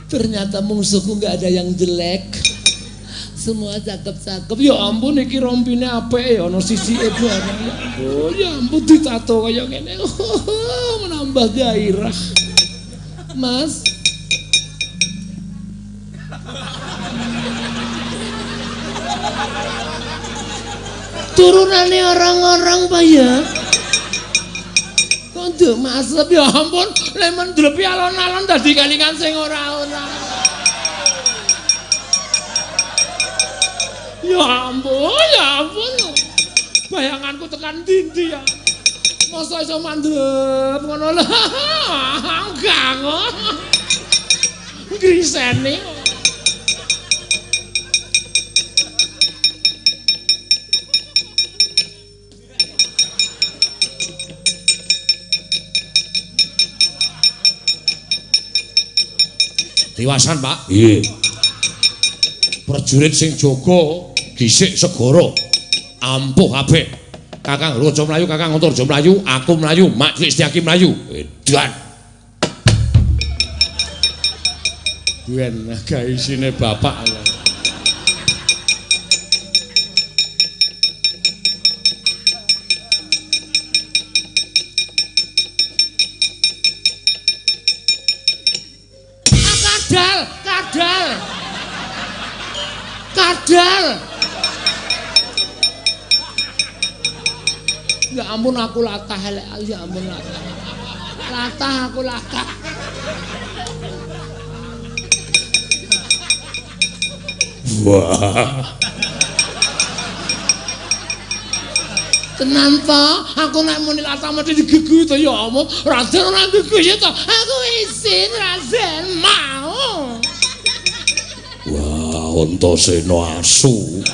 Ternyata mungsuhku nggak ada yang jelek. Semua cakep-cakep. Ya ampun iki rompine apik ya ana sisike barang. Ya ampun ditato kaya ngene. Menambah gairah. Mas. Turunane orang-orang Pak ya. Kok nduk masep ya ampun, lek mendrepi alon-alon dadi kalingan sing ora-ora. Ya ampun, ya ampun. Bayanganku tekan ndi-ndi ya. Masa iso mandhep ngono lho. Enggak kok. Grisene. Tiwasan, Pak. Nggih. Prajurit sing jaga gisik segara ampuh kabeh. Kakang Raja mlayu, Kakang Antarja mlayu, aku mlayu, Mak Cilik Setyaki mlayu. Edan. Ben gawe isine bapak. Kadal, kadal. Kadal. Ya ampun aku latah elek, ya ampun latah. Latah aku latah. Wah. Tenan to, aku nek muni latah mesti digegu to ya ampun. Raden ora gegu ya to. Aku isin Raden mau. Wah, Antasena asu.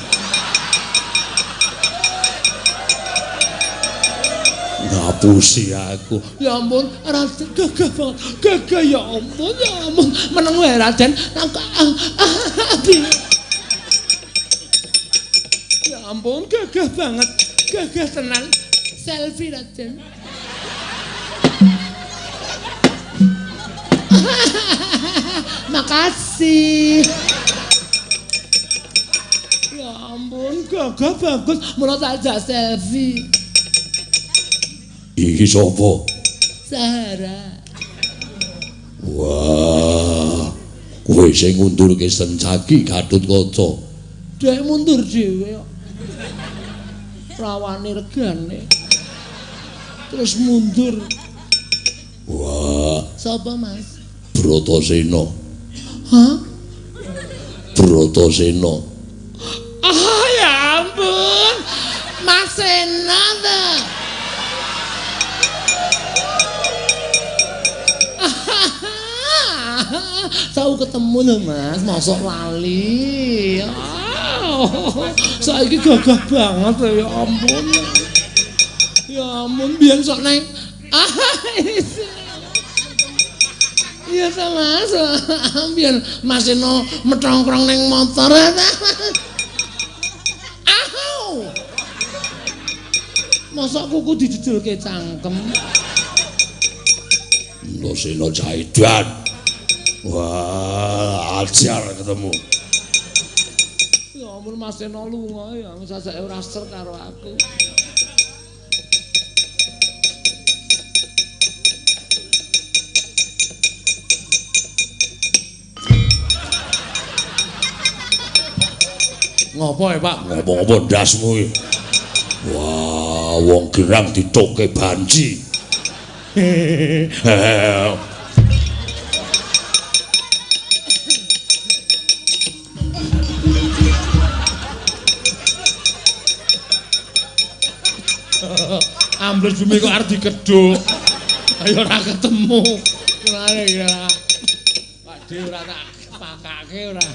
Ngapusi aku. Ya ampun, Raden gagah banget. Gagah ya ampun, ya ampun. Meneng wae Raden. Ya ampun, gagah banget. Gagah tenan. Selfie Raden. Makasih. Ya ampun, gagah bagus. Mula tak ajak selfie. Iki sapa? Sahara. Wah, kowe sing ngundurke Sencaki Gatotkaca. Dhek mundur dhewe kok. Rawane regane. Terus mundur. Wah, sapa Mas? Bratasena. Hah? Bratasena. Ah, ya ampun. Mas Sena ta. Tahu ketemu lho Mas, mosok lali. Oh, saiki gagah banget ya ampun. Ya ampun biyen sok neng. Iya ta Mas, biyen Mas Seno metongkrong neng motor ta. Au. Mosok kuku dijejulke cangkem. Antasena Jaidan. Wah, ajar ketemu. Ya ampun Mas Seno lunga ya, sajake ora ser karo aku. Ngopo ya, Pak? Ngopo-ngopo ndasmu iki. Wah, wong gerang ditoke banci. Ambles bumi kok arep dikedhuk. Ayo ora ketemu. Kenane iki ora. Pak De ora tak pakake ora.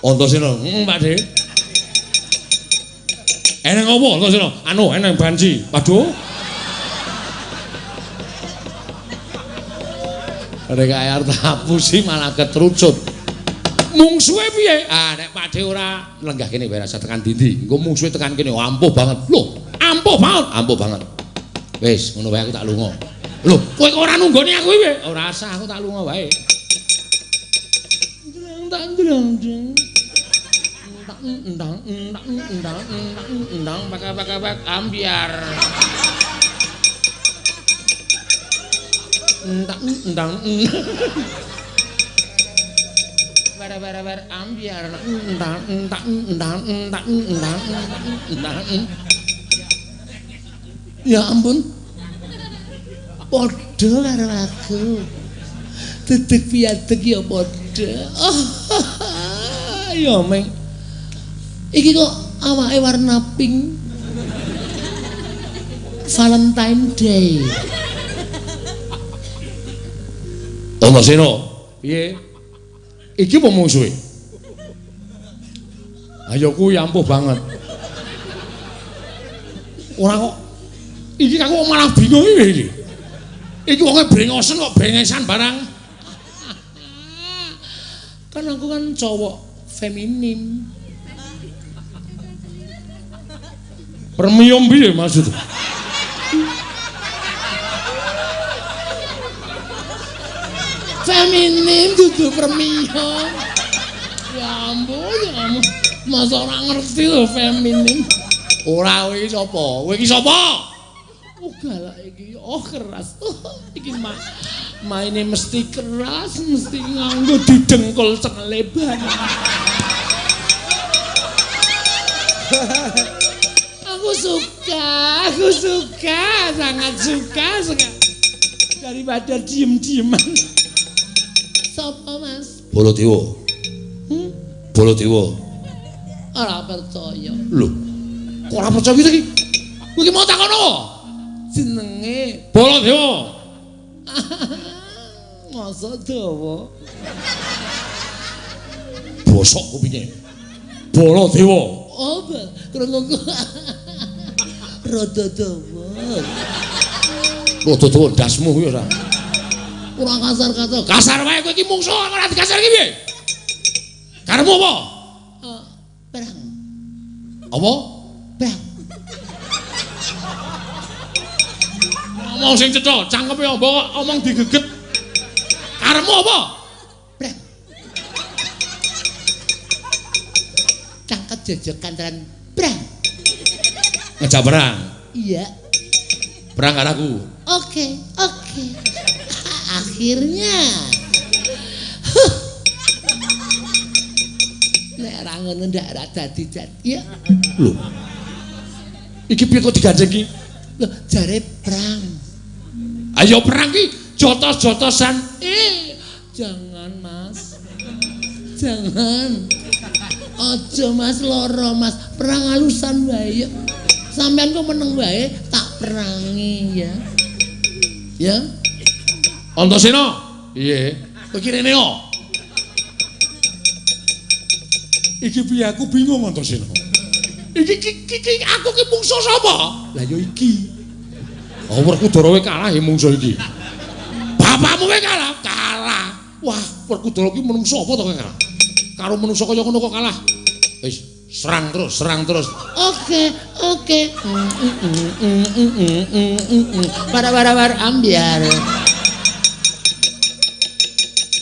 Antasena, Pak De. Eneng apa Antasena? Anu, eneng banci. Waduh. Rek arep hapusi malah ketrucut. Mungsuhe piye? Ah, nek Pak De ora lenggah kene wae rasa tekan dindi. Engko mungsuhe tekan kene ampuh banget. Lho, ampuh banget, ampuh banget. Wis, ngono wae aku tak lunga. Lho, kowe kok ora nunggoni aku iki piye? Ora usah, aku tak lunga wae. Ndang ndang ndang. Ndang ndang ndang ndang pak pak pak ambiar. Ndang ndang. Bar bar bar ambiar. Ndang ndang ndang ndang ndang ndang. Ya ampun. Padha karo aku. Dedeg piadeg ya padha. Oh, Ya meng. Iki kok awake warna pink. Valentine Day. Antasena, piye? Iki apa mungsuhe? Ayo kuwi ampuh banget. Ora kok iki aku malah bingung iki. Iki wonge brengosen kok brengesan barang. Kan aku kan cowok feminim. Premium piye maksud? Feminim dudu premium. Ya ampun, ya ampun. Masa ora ngerti lho feminim. Ora kowe iki sapa? Kowe iki sapa? Oh galak iki. Oh keras. Oh, iki maine mesti keras, mesti nganggo didengkul cengele barang. Aku suka, sangat suka sekali. Daripada diem-dieman. Sapa, Mas? Baladewa. Baladewa. Ora percaya. Lho. Kok ora percaya iki? Kowe iki mau takon apa? Jenenge Baladewa. Masa dawa. Bosok kupinge. Baladewa. Oh, krunguku. Rada dawa. Rada dawa ndasmu kuwi ora. Ora kasar-kasar. Kasar wae kowe iki mungsuh ora dikasar iki piye? Karepmu apa? Perang. Apa? Perang. Ngomong sing cetha, cangkeme apa kok omong digeget. Karepmu apa? Perang. Cangket jejekan tenan perang. Ngejak perang. Iya. Perang karo aku. Oke, oke. Akhirnya. Nek ora ngono ndak ora dadi-dadi ya. Lho. Iki piye kok diganjeng iki? Lho, jare perang. Ayo perang ki jotos-jotosan. Jangan, Mas. Jangan. Aja Mas loro, Mas. Perang alusan wae. Sampeyan kok meneng wae, tak perangi ya. Ya. Antasena. Piye? Kowe iki rene kok. Iki piye aku bingung Antasena. Iki iki aku ki mungsuh sapa? Lah ya iki. Oh, Werkudara kowe kalah ya mungsuh iki. Bapakmu kowe kalah? Kalah. Wah, Werkudara ki menungso apa to kowe kalah? Karo menungso kaya ngono kok kalah. Wis, serang terus, serang terus. Oke, oke. Para ambiar.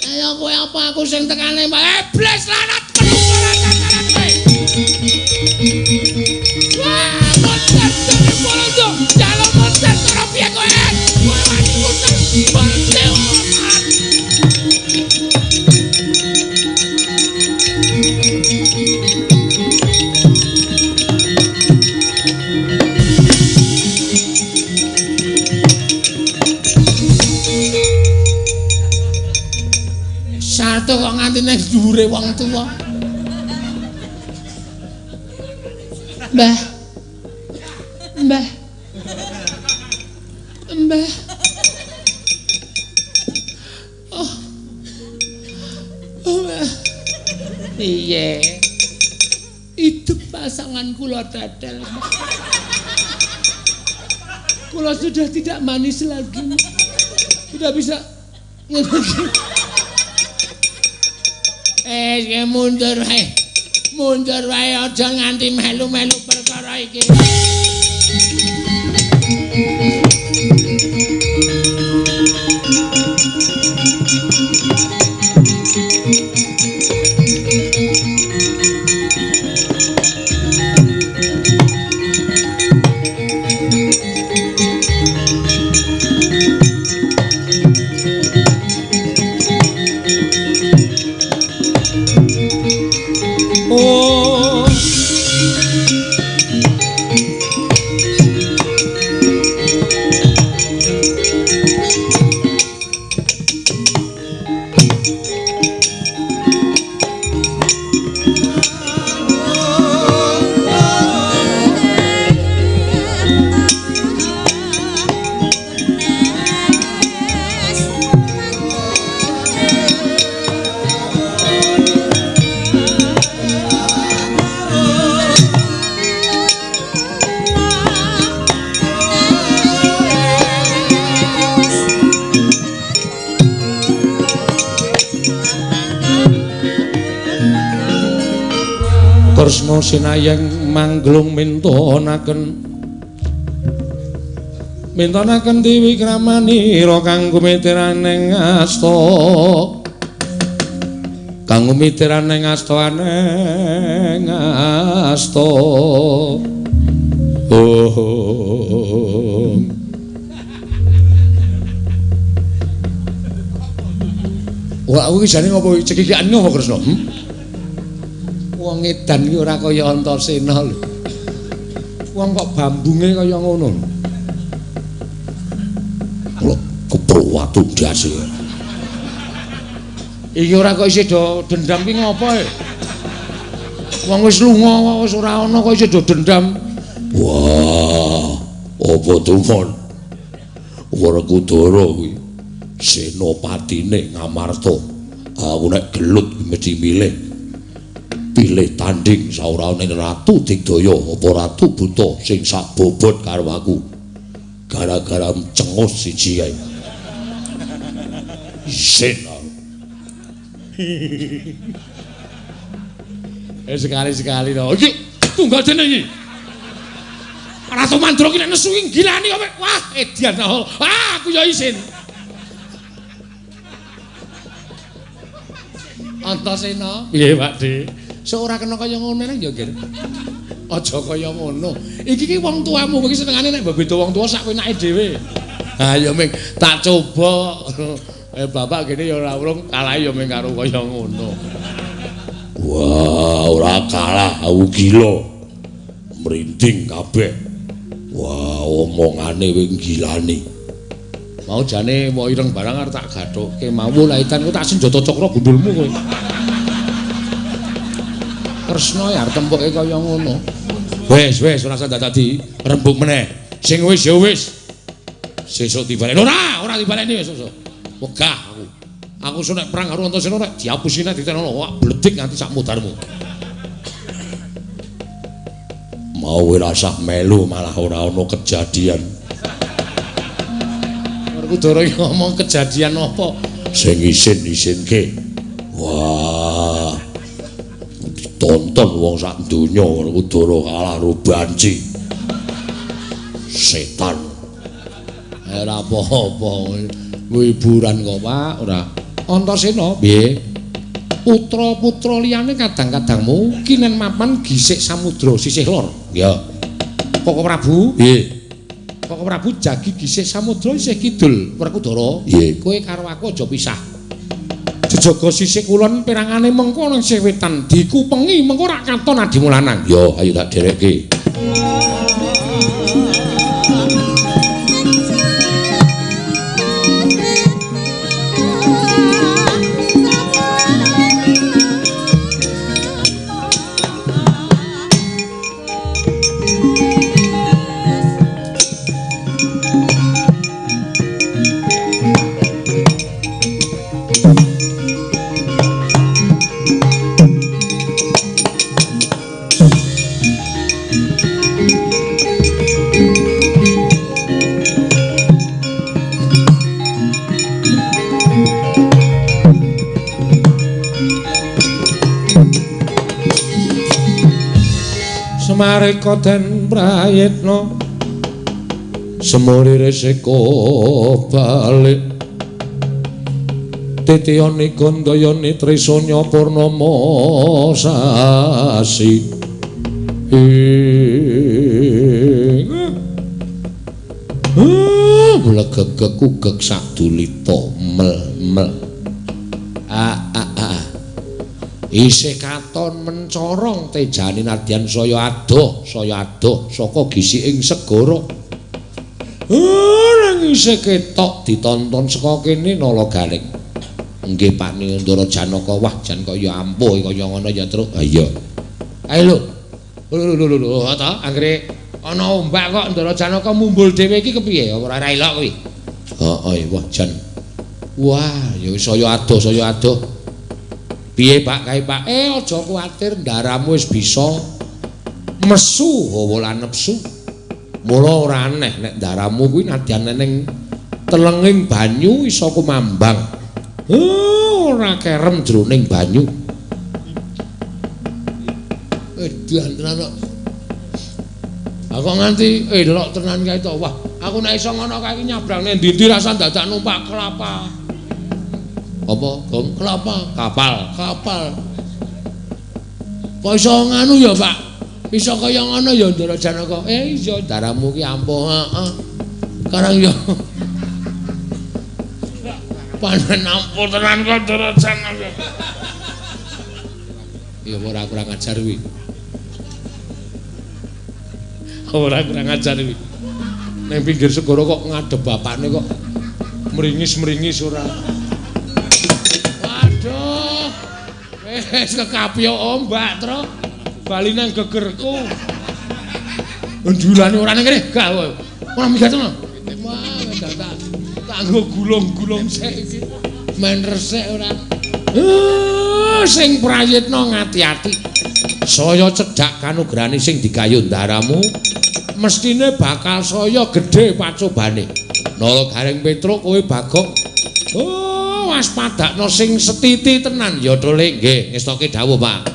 Ayo kowe apa aku sing tekane? Iblis lanat menungso lanat kowe. Wah, monster dari Bolondo. Jalur monster ora piye kowe? Kowe wani monster. Monster. Sarto kok nganti ning dhuwure wong tuwa. Mbah. Mbah. Mbah. Oh. Oh, Mbah. Piye? Hidup pasangan kula dadal. Kula sudah tidak manis lagi. Tidak bisa ngene. Mundur wae. Mundur wae aja nganti melu-melu perkara iki. Kresna sinayeng mangglung mintonaken mintonaken diwikramanira kang gumitiraning asta kang gumitiraning asta aneng asta. Oh. Wah, aku iki jane ngopo cekikikan ngopo Kresna? Wong edan iki ora kaya Antasena lho. Wong kok bambunge kaya ngono lho. Lho, kepro watu ndase. Iki ora kok isih do dendam ki ngopo e? Wong wis lunga wis ora ana kok isih do dendam. Wah, apa tumon? Werkudara kuwi senopatine Ngamarta. Aku nek gelut mesti milih. Pilih tanding saurane Ratu Digdaya apa Ratu Buta sing sak bobot karo aku. Gara-gara cengus siji kae. Isin aku. Sekali-sekali to. Iki tunggal dene iki. Ratu Mandra ki nek nesu ki gilani kok. Wah, edian. Wah, aku ya isin. Antasena. Piye, Pak De? Sok ora kena kaya ngono nang ya, Gir. Aja kaya ngono. Iki ki wong tuamu, kowe iki senengane nek mbok beda wong tuwa sak penake dhewe. Ha ya ming tak coba. Bapak kene ya ora urung kalah ya ming karo kaya ngono. Wah, ora kalah aku gila. Merinding kabeh. Wah, omongane wing gilani. Mau jane mau ireng barang arep tak gathukke mau laitan ku tak senjata cakra gundulmu kowe. Kresna ya arep tempuke kaya ngono. Wis wis ora usah dadi rembug meneh. Sing wis ya wis. Sesuk dibaleni. Ora, ora dibaleni wis sesuk. Wegah aku. Aku sok nek perang karo Antasena nek diapusi nek ditenono wak bledik nganti sak mudarmu. Mau ora usah melu malah ora ana kejadian. Werkudara iki ngomong kejadian apa? Sing isin-isinke. Wah. Ditonton wong sak donya Werkudara kalah karo banci. Setan. Ora apa-apa. Hiburan kok, Pak, ora. Antasena, piye? Putra-putra liyane kadang-kadangmu kinen mapan gisik samudra sisih lor. Ya. Koko Prabu, piye? Koko Prabu jagi gisik samudra isih kidul Werkudara. Piye? Kowe karo aku aja pisah. Jejaga sisih kulon perangane mengko nang sisih wetan dikupengi mengko rak katon adimu lanang. Ya, ayo tak derekke. Semareka den prayitna semuri resiko balik titiyani gandayani trisanya purnama sasi ing blegegeg ugeg sadulita mel-mel a a a isih katon mencorong tejane nadyan saya adoh saka gisiking segara. Nang isih ketok ditonton saka kene Nala Galing. Nggih Pak Ndara Janaka, wah jan kaya ampuh kaya ngono ya Truk. Ha iya. Ayo lho. Lho lho lho lho ta anggere ana ombak kok Ndara Janaka mumbul dhewe iki kepiye? Ora ora ilok kuwi. Heeh, wah jan. Wah, ya wis saya adoh. Piye Pak kae Pak? Aja kuwatir ndaramu wis bisa mesu hawa lan nepsu. Mula ora aneh nek ndaramu kuwi nadyan ning telenging banyu iso kumambang. Ora kerem jroning banyu. Edan tenan kok. Aku nganti elok tenan kae to. Wah, aku nek iso ngono kae iki nyabrang nang ndi-ndi rasa dadak numpak kelapa. Apa? Gong kelapa, kapal, kapal. Kok iso nganu ya, Pak? Iso kaya ngono ya Ndara Janaka. Iya daramu ki ampuh, heeh. Karang ya. Panen ampuh tenan kok Ndara Janaka. Ya ora kurang ajar kuwi. Ora kurang ajar kuwi. Nang pinggir segara kok ngadep bapakne kok meringis-meringis ora. Waduh. Wis kekapyok ombak, Tru. Bali nang gegerku. Ndulane ora nang kene, gak. Ora minggat ngono. Wah, tak nggo gulung-gulung sik iki. Men resik ora. Sing prayitna ngati-ati. Saya cedhak kanugrahane sing digayuh ndaramu, mestine bakal saya gedhe pacobane. Nala Gareng Petruk kowe Bagong. Oh, waspadakno sing setiti tenan ya Tole. Nggih, ngestoke dawuh, Pak.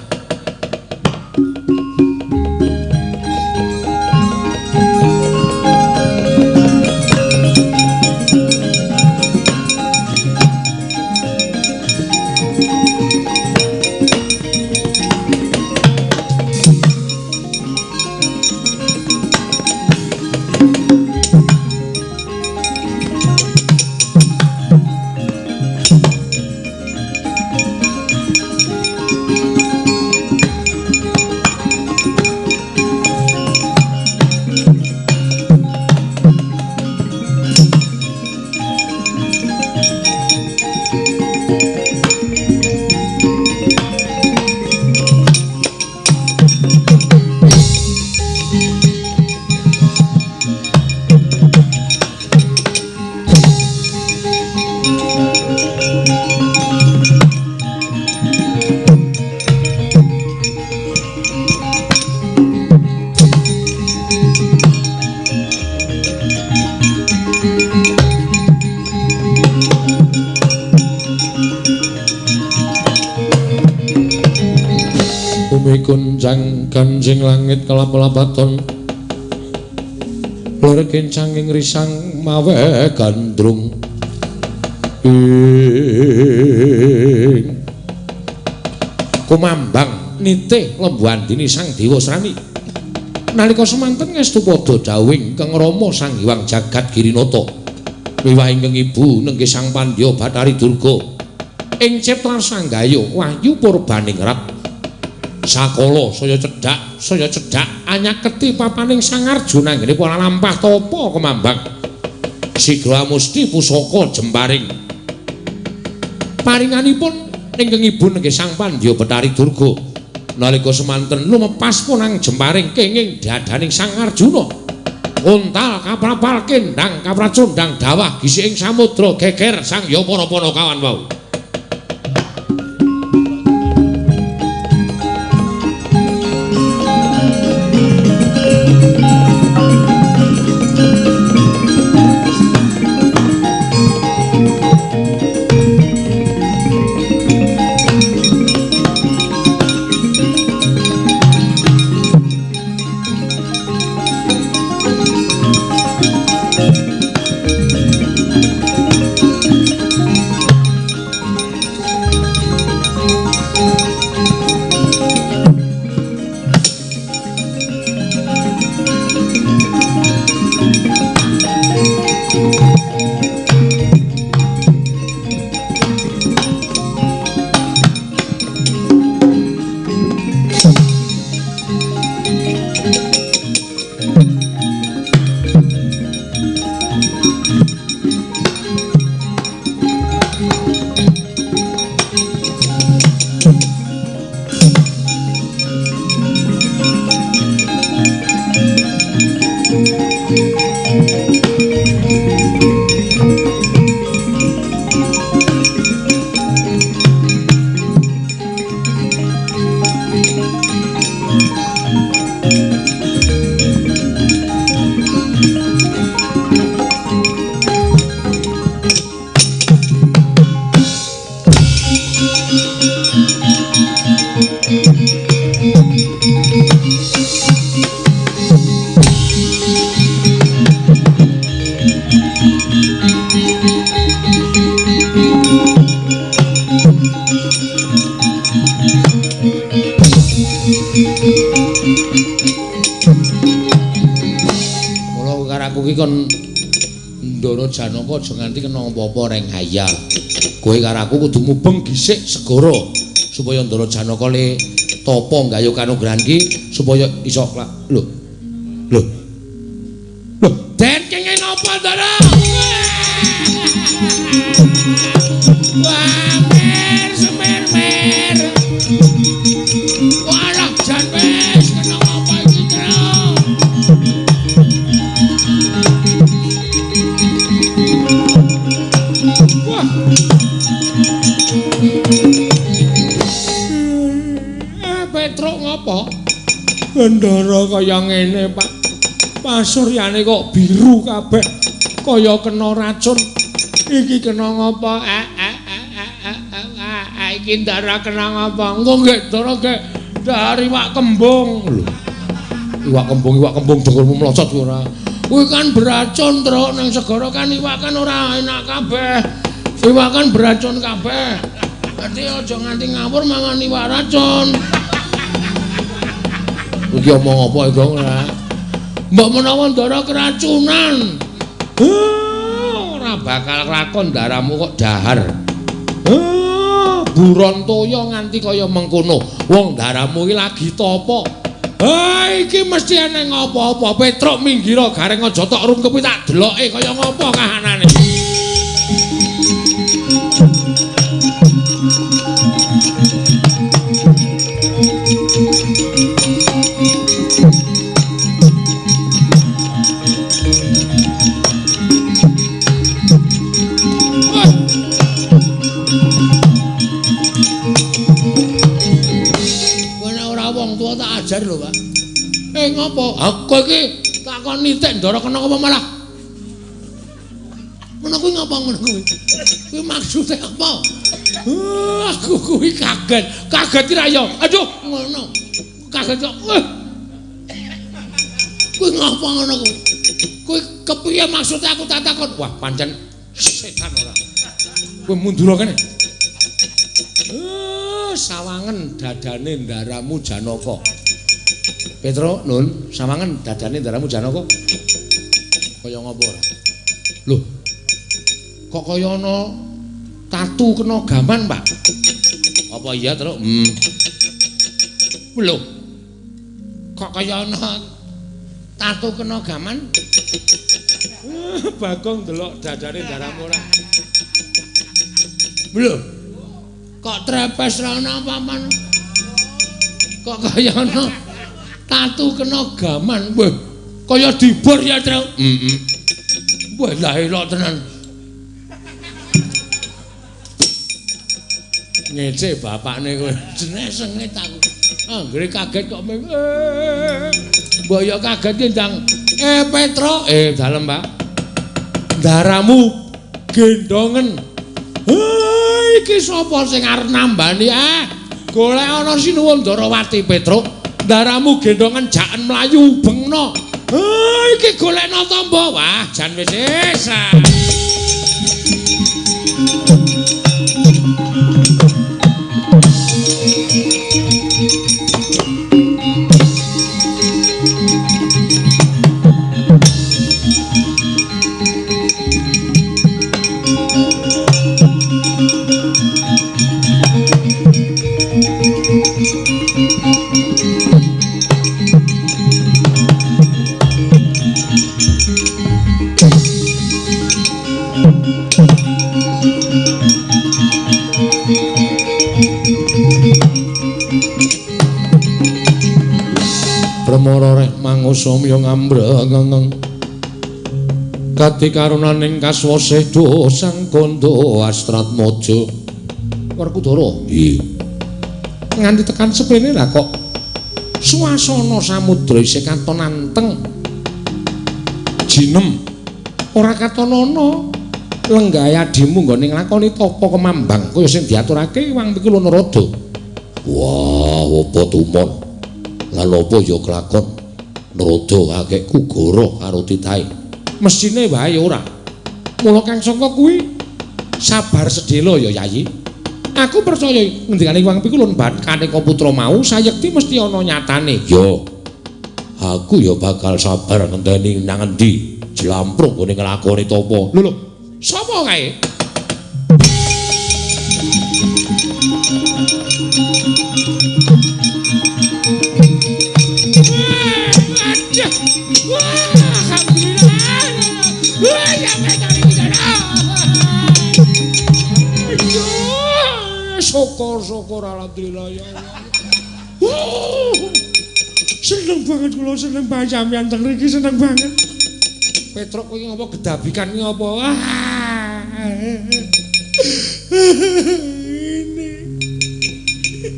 Kuncang kanjing langit kelap-lapaton lir kencanging risang mawe gandrung ing kumambang nitih lembu andini Sang Dewa Srani nalika semanten ngestu padha dawuh ingkang Rama Sang Hyang Jagat Girinata wiwah ingkang ibu nenggih Sang Pandya Bathari Durga ing cipta sanggayuh wahyu purbaningrat. Sakala saya cedhak anyaketi papaning Sang Arjuna nggene para lampah tapa kemambang. Sigra musti pusaka jemparing. Paringanipun ingkang ibu nenggih Sang Pandya Bathari Durga. Nalika semanten lumepas punang jemparing kenging dadaning Sang Arjuna. Untal kaprapal kendang kapracundang dawah gisiking samudra geger sang ya para panakawan wau. kon Ndara Janaka aja nganti kena apa-apa reng hayal. Kowe karo aku kudu mubeng gisik segara supaya Ndara Janaka le tapa nggayuh kanugrahan ki supaya iso lho. Lho. Lho, den kenging napa Ndara? Wah, mer semer mer. Walah jan wis kena apa iki, Tru? Wah. Petruk ngopo? Ndara kaya ngene, Pak. Pasuryane kok biru kabeh kaya kena racun. Iki kena ngopo? Iki ndara kena ngopo? Engko nggih ndara nggih dari iwak kembung. Lho. Iwak kembung dengkulmu mlocot ora. Kuwi kan beracun, Truk. Nang segara kan iwak kan ora enak kabeh. Iwak kan beracun kabeh. Dadi aja nganti ngawur mangan iwak racun. Iki omong apa iki ora? Mbok menawa ndara keracunan. Ora bakal lakon ndaramu kok dahar. Buron toya nganti kaya mengkono. Wong ndaramu iki lagi tapa. Iki mesti eneng apa-apa. Petruk minggiro gareng aja tok rungkepi tak deloke kaya ngopo kahanane. Ajar lho, Pak. Ngopo? Aku iki tak kon nitik ndara kena apa malah. Ngono kuwi ngapa ngono kuwi? Kuwi maksude apa? Aku kuwi kaget. Kaget ki ra ya. Aduh, ngono. Kaget kok. Kuwi ngapa ngono kuwi? Kuwi kepiye maksude aku tak takon? Wah, pancen setan ora. Kuwi mundur kene. Sawangen dadane ndaramu Janaka. Petro, Nun, sawangen dadane ndaramu Janaka. Kaya ngopo ora? Lho. Kok kaya ana tatu kena gaman, Pak? Apa iya, Truk? Lho. Kok kaya ana tatu kena gaman? Bagong delok dadane ndaramu ora. Lho. Kok trepes ra ana apa-apa? Kok kaya ana tatu kena gaman? Wah, kaya dibor ya, Truk. Heeh. Wah, lah elok tenan. Ngece bapakne kowe. Jenenge sengit aku. Anggere kaget kok ming. Mbok ya kaget ki ndang. Petro, dalem, Pak. Ndaramu gendongen. Iki sapa sing arep nambani? Golek ana sinuwun Ndarawati Petruk. Ndaramu gendongan jaken mlayu bengno. Iki golekno tamba. Wah, jan wis wis. Permara reh mangusumya ngambrengeng kati karunaning kaswasih do sang kandha Astratmaja. Werkudara, nggih. Nganti tekan sepene lah kok suasana samudra isih katon anteng. Jinem ora katon ana lenggahe adimu nggone nglakoni tapa kemambang kaya sing diaturake Wang Pikul Narada. Wah, apa tumon? Lan apa ya kelakon Narada akehku goro karo titahe. Mesthine wae ora. Mula kang sangka kuwi sabar sedhela ya Yayi. Aku percaya ngendikane Wang Pikulun Kaneka putra mau sayekti mesti ana nyatane. Ya. Aku ya bakal sabar ngenteni nang endi Jlamprung nggone nglakoni tapa. Lho lho, sapa kae? Syukur-syukur alhamdulillah ya Allah. Seneng banget kula, seneng banget sampeyan teng mriki, seneng banget. Petruk kowe iki ngopo gedabikan iki apa? Ini.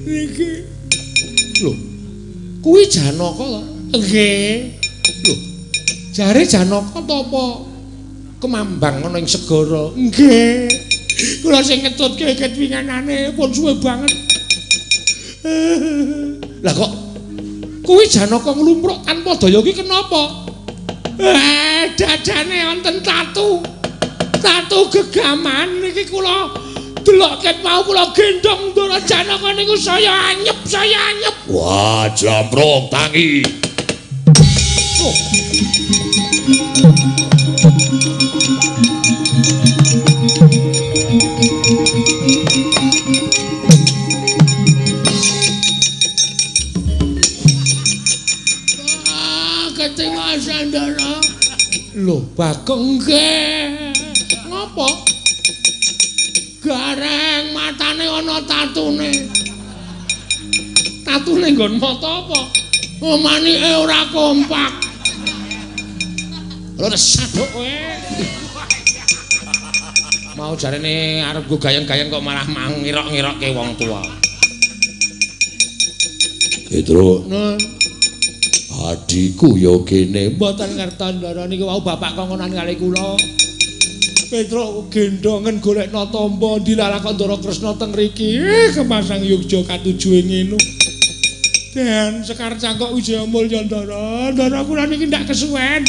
Niki. Lho. Kuwi Janaka to? Nggih. Lho. Jare Janaka to apa kemambang ana ing segara? Nggih. Kula sing ngetutke ketwinganane pun suwe banget. Lah kok kuwi Janaka nglumpruk tanpa daya iki kenapa? Dadane wonten tatu. Tatu gegaman niki kula delok ket mau kula gendhong Ndara Janaka niku saya anyep, saya anyep. Wah, Jlamprung tangi. Oh. Lho, Bagong nggih. Ngopo? Gareng matane ana tatune. Tatune nggon mata apa? Oh, manike ora kompak. Lho saduk kowe. Mau jarene arep go gayeng-gayeng kok malah ngirok-ngirokke wong tua. Petruk. Nun. Adhiku ya kene. Mboten ngertos Ndara niku wau bapak kongkonan kali kula. Petruk gendhongen golekna tamba dilalah kok Ndara Kresna teng mriki. Kemasang Yogya katujuhe ngene. Den Sekar Cangkok Wijaya Mulya Ndara. Ndara kula niki ndak kesuwen.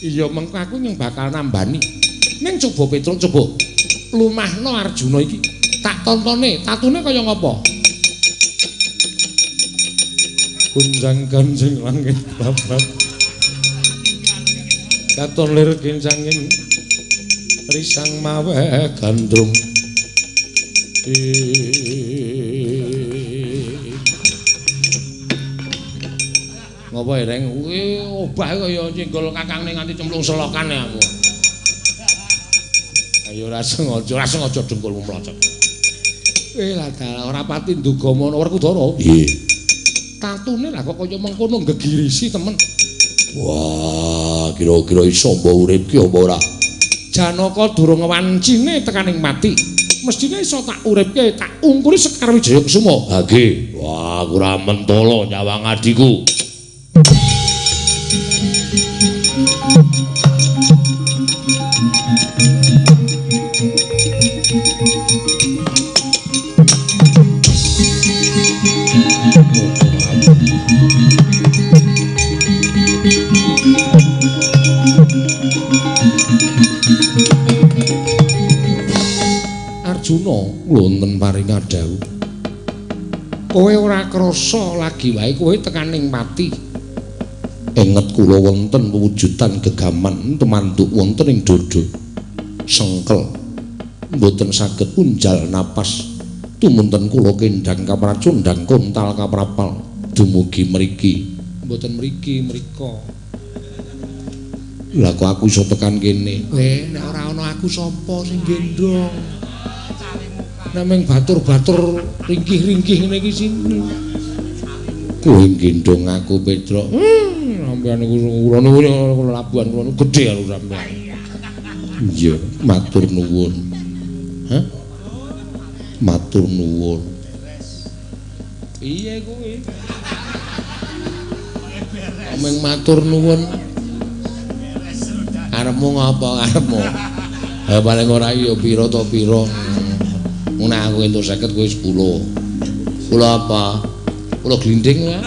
Iya mengko aku nyeng bakal nambani. Ning coba Petruk coba lumahno Arjuna iki. Tak tontone, tatune kaya ngapa? Gunjang ganjing langit babat. Katon lir kincanging risang mawe gandrung. Ngopo Reng? Kuwi obah kaya nyenggol kakangne nganti cemplung selokan aku. Ayo ora sengaja dengkulmu mlocot. Lah dalah ora pati nduga mono Werkudara. Nggih. Tatune lah kok kaya mengkono gegirisi temen. Wah, kira-kira iso mbok uripke apa ora? Janaka durung wancine tekaning mati. Mestine iso tak uripke, tak ungkuri Sekar Wijaya Kusuma. Ha nggih. Wah, aku ora mentolo nyawang adhiku. Arjuna wonten paring dawuh. Kowe ora krasa lagi wae kowe tekaning pati. Enget kula wonten pewujudan gegaman tumanduk wonten ing dada. Sengkel mboten saged unjal napas. Tumunten kula kendhang kapracundhang kontal kaprapal dumugi mriki. Mboten mriki mriko. Lah kok aku iso tekan kene? Nek ora ana aku sapa sing gendhong? Nek mung batur-batur ringkih-ringkih ngene iki sinten? Kowe gendhong aku Petruk. Sampeyan niku kula niku kula labuhan kula niku gedhe karo sampeyan. Iya, matur nuwun. Hah? Matur nuwun. Piye kowe? Mung matur nuwun. Arepmu ngapa arepmu? Ha paling ora ya pira to pira. Nek aku entuk 50 kowe 10. Kula apa? Kula glinding wae.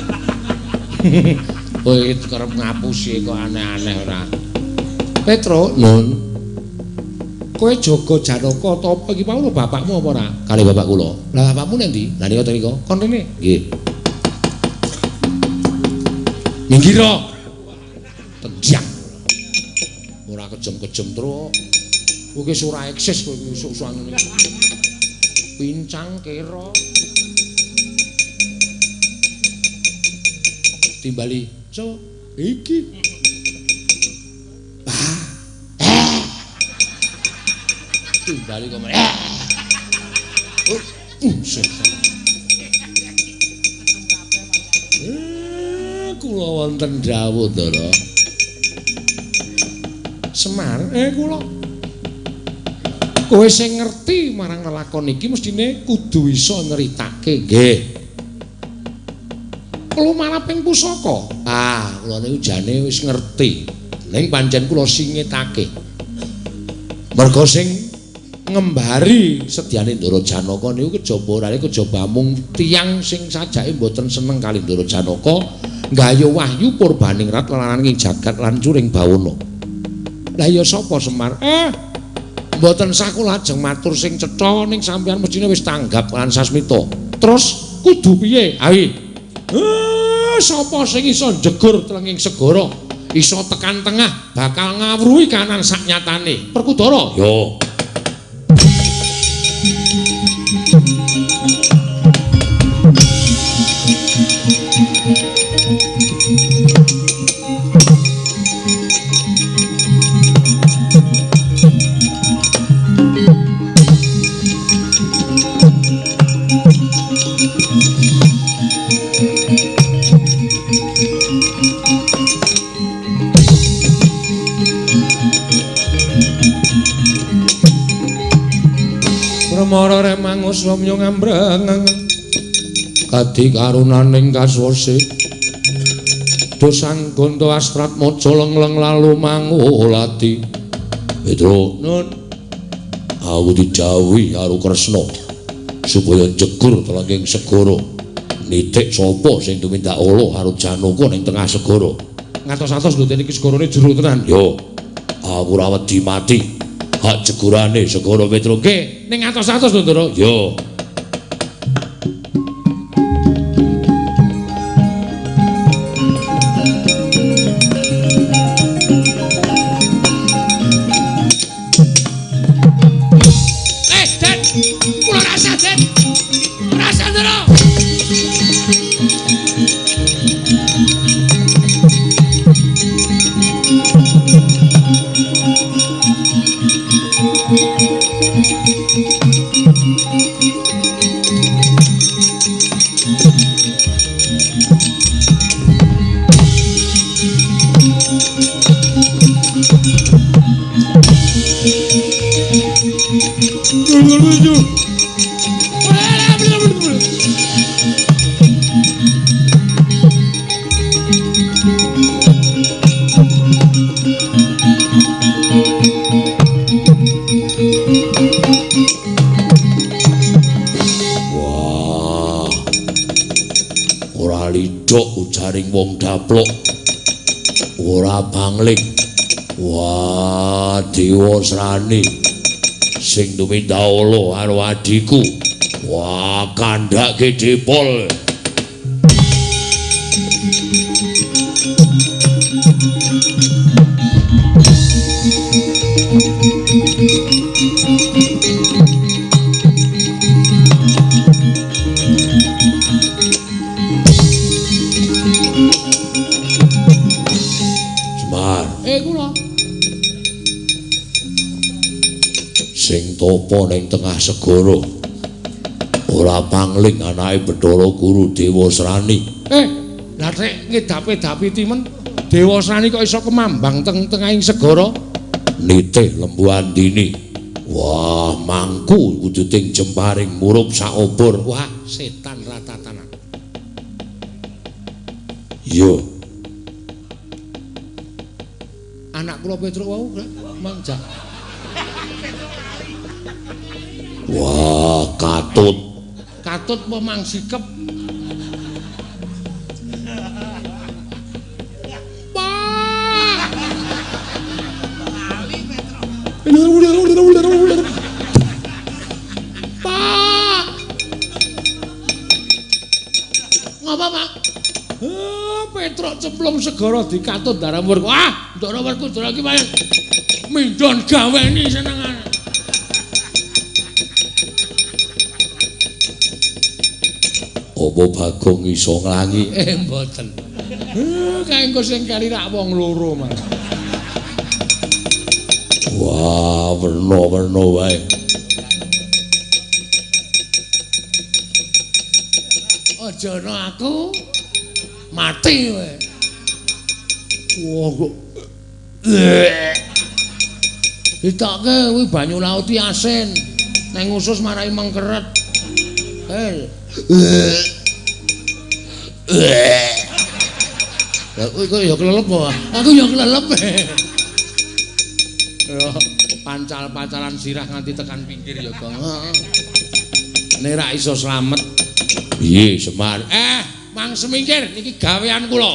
Kowe kerep ngapusi kok aneh-aneh ora. Petruk, Nun. Kowe jaga Janaka ta apa iki mau bapakmu apa ora? Kali bapak kula. Lah bapakmu nang ndi? Lah nika mriko. Kon rene? Nggih. Minggir. Tenjang. Ora kejem-kejem truk. Kowe iki ora eksis kowe iki sok-sokan ngene. Pincang kera. Timbali, "So, iki." Timbali kok. Kula wonten dawuh, Ndara. Semar, kula. Kowe sing ngerti marang lelakon iki mestine kudu iso nyeritake. Nggih. Lumaraping pusaka. Ah, kula niku jane wis ngerti. Ning pancen kula singetake. Merga sing ngembari sedyane Ndara Janaka niku kejaba ora kejaba mung tiyang sing sajake mboten seneng kali Ndara Janaka nggayuh wahyu purbaningrat lelaning jagat lan curing bawana. Lah ya sapa Semar? Mboten sah kula ajeng matur sing cetha ning sampeyan mestine wis tanggap lan sasmita. Terus kudu piye? Awi. Sapa sing iso njegur tlenging segara, iso tekan tengah bakal ngawruhi kanan sak nyatane. Perkudara. Yo. Mara remangus wamya ngambreng kadi karunaning kaswase dosang gonto astrat maca lengleng lalu mangulati. Petro, nun, aku didhawuhi karo Kresna supaya njegur telenging segara nitik sapa sing tumindak ala karo Janaka ning tengah segara. Ngatos-atos lho dene iki segarane jero tenan. Yo, aku ora wedi mati. Hak jegurane segara Petro. Nggih, ning atos-atos lho, Ndara. Yo. Den, kula rasa, Den. Rasa, Ndara. Wah. Ora lidhok ujaring wong daplok. Ora bangling. Wah, Dewa Srani sing tumindak ala karo adhiku. Wah, kandhake dipol. Semar. Kula. Sing tapa ning tengah segara ora pangling anake Bathara Guru Dewa Srani. Lah nek ngedapi-dapi timen Dewa Srani kok iso kemambang teng tengahing segara? Nitih Lembu Andini. Wah, mangku wujuding jemparing murup saobor. Wah, setan ratatanan. Yo. Anak kula Petruk wau mangjak. Wah, katut. Katut apa mang sikep? Pak. Pak. Ngapa, Pak? Wah, Petruk cemplung segara dikatut darah werku. Ah, ndara werku ndara iki paling mindon gaweni senengane. Apa Bagong iso nglangi? Mboten. Kae engko sing kali rak wong loro, Mas. Wah, werna-werna wae. Aja ana aku mati kowe. Wah, kok ditokke kuwi banyu laut iki asin. Nang usus marai mengkeret. Lah kowe kok ya klelep apa? Aku ya klelep. Pancal-pancalan sirah nganti tekan pinggir ya, Gong. Nek ra iso slamet. Piye, Semar? Mang semingkir niki gawean kula.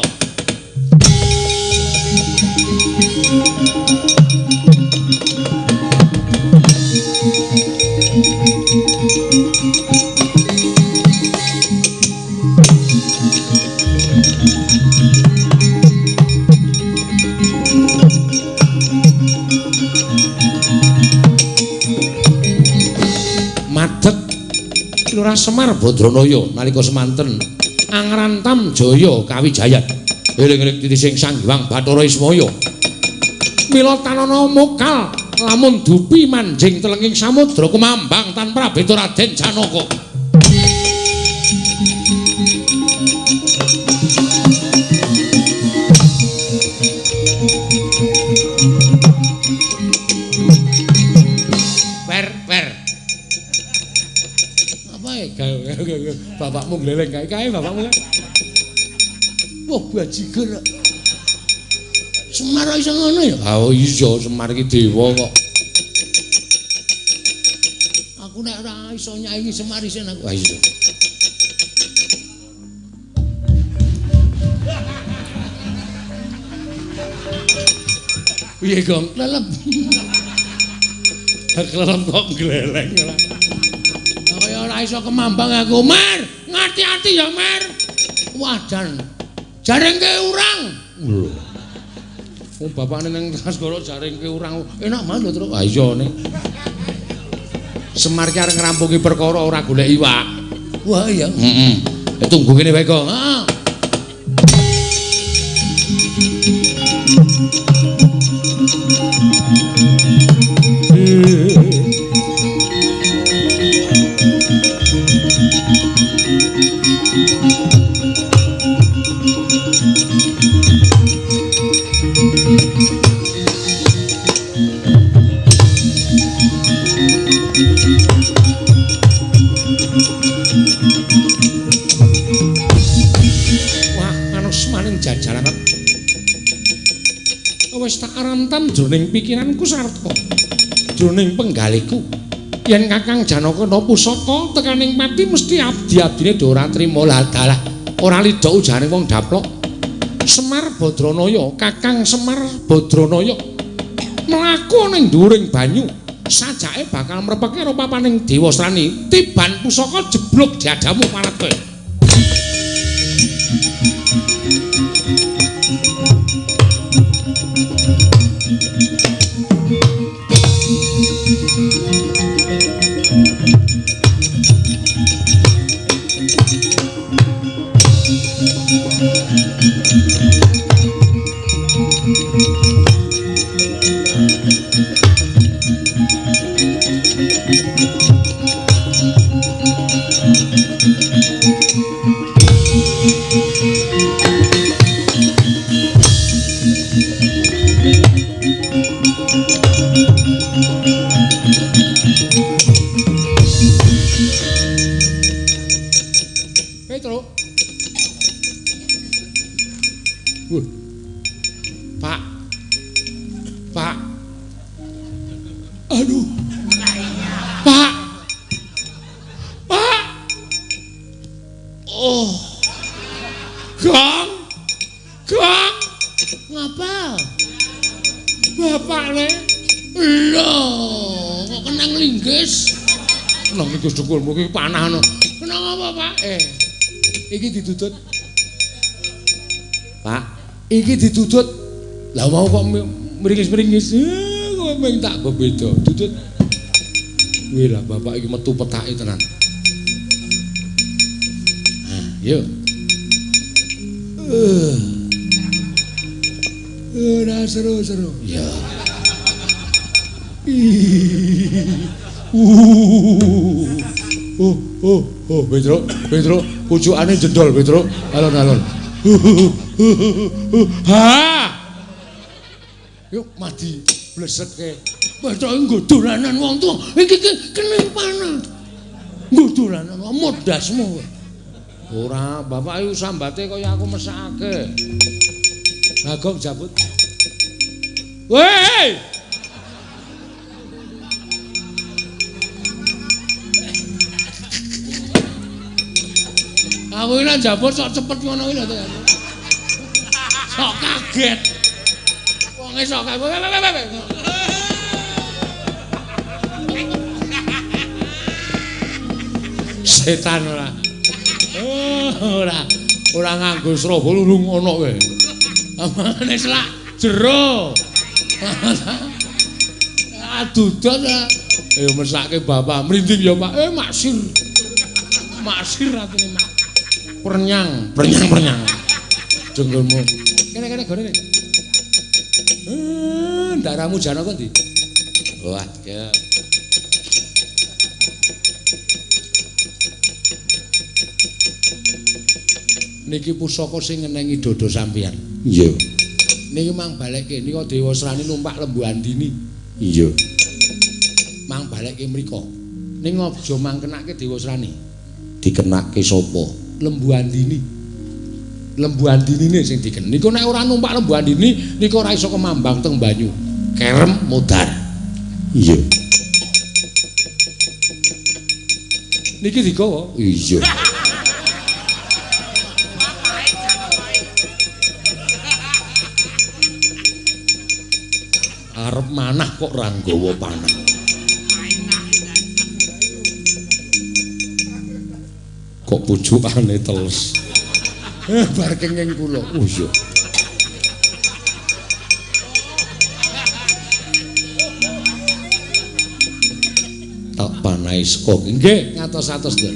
Madeg Lurah Semar Badranaya nalika semanten angrantam jaya kawijayan. Eling-eling titising Sang Hyang Bathara Ismaya. Mila tanana mokal lamun dupi manjing telenging samudra kumambang tan prabeta Raden Janaka. Wer wer. Apa ya? Bapakmu gleleng kae-kae bapakmu. Wah, bajigur. Semar iso ngono ya? Ah iya, Semar iki dewa kok. Aku nek ora iso nyaingi Semar isin aku. Ah iya. Piye, Gong? Klelep. Klelep kok gleleng ora. Kaya ora iso kemambang aku, Mar. Ngati-ati ya, Mar. Wah, jan. Jaringke urang. Lho. Wong bapakne nang segara jaringke urang. Enak banget lho, Truk. Ah iya ning. Semar ki arep ngrampungi perkara ora golek iwak. Wah iya. Heeh. Tunggu kene wae, Gong. Heeh. Wah, manusmaning jajaranet. Wis tak rantam jroning pikiranku sarta jroning penggaliku. Yen Kakang Janaka ana pusaka tekaning pati mesti abdi-abdine do ora trima. Lah dalah ora lidok ujane wong daplok. Semar Badranaya, Kakang Semar Badranaya mlaku ning dhuwuring banyu. Sajake bakal mrepeke karo papaning Dewasrani. Tiban pusaka jeblok diadamu parat kowe. Petro. Wuh. Pak. Pak. Aduh. Pak. Pak. Oh. Gong. Gong. Ngapa? Bapakne. Lho, kok kenang linggis? Kenang linggis dukulmu iki panah ana. Kenang apa, Pak? Iki didudut. Pak, iki didudut. Lah mau kok mringis-mringis. Kok mung tak bebeda. Dudut. Wih lah bapak iki metu petake tenan. Nah, yo. Ora seru-seru. Ya. Oh, Petro, Petro, pucukane jendol Petro, alon-alon. Ha! Yuk mati blesetke. Petro nggo dolanan wong tuwa. Iki kene panah. Nggo dolanan modasmu. Ora, bapak iku sambate kaya aku mesakake. Bagong jabut. Woi! Aku iki nek jabut sok cepet ngono iki lho. Sok kaget. Wonge sok kaget. Setan ora. Ora, ora nganggo srobo lurung ngono kowe. Amane selak jero. Adudot ta. Ayo mesake bapak mrinding ya Pak. Maksir. Maksir atine Mak. Pernyang, pernyang, pernyang. Jenggolmu. Kene-kene gorene. Ndaramu Janaka ndi? Wah, ya. Niki pusaka sing ngenengi dodo sampeyan. Iya. Niki mang balekke nika Dewa Srani numpak Lembu Andini. Iya. Mang balekke mriko. Ning aja mangkenake Dewa Srani. Dikenake sapa? Lembu Andini. Lembu Andinine sing diken. Niku nek ora numpak Lembu Andini niku ora iso kemambang teng banyu. Kerem modar. Iya. Niki digawa. Iya. Arep manah kok ora nggawa panah. Kok pucukane teles. Bar kenging kula. Oh iya. Tak panahi saka nggih ngatos-atos, Den.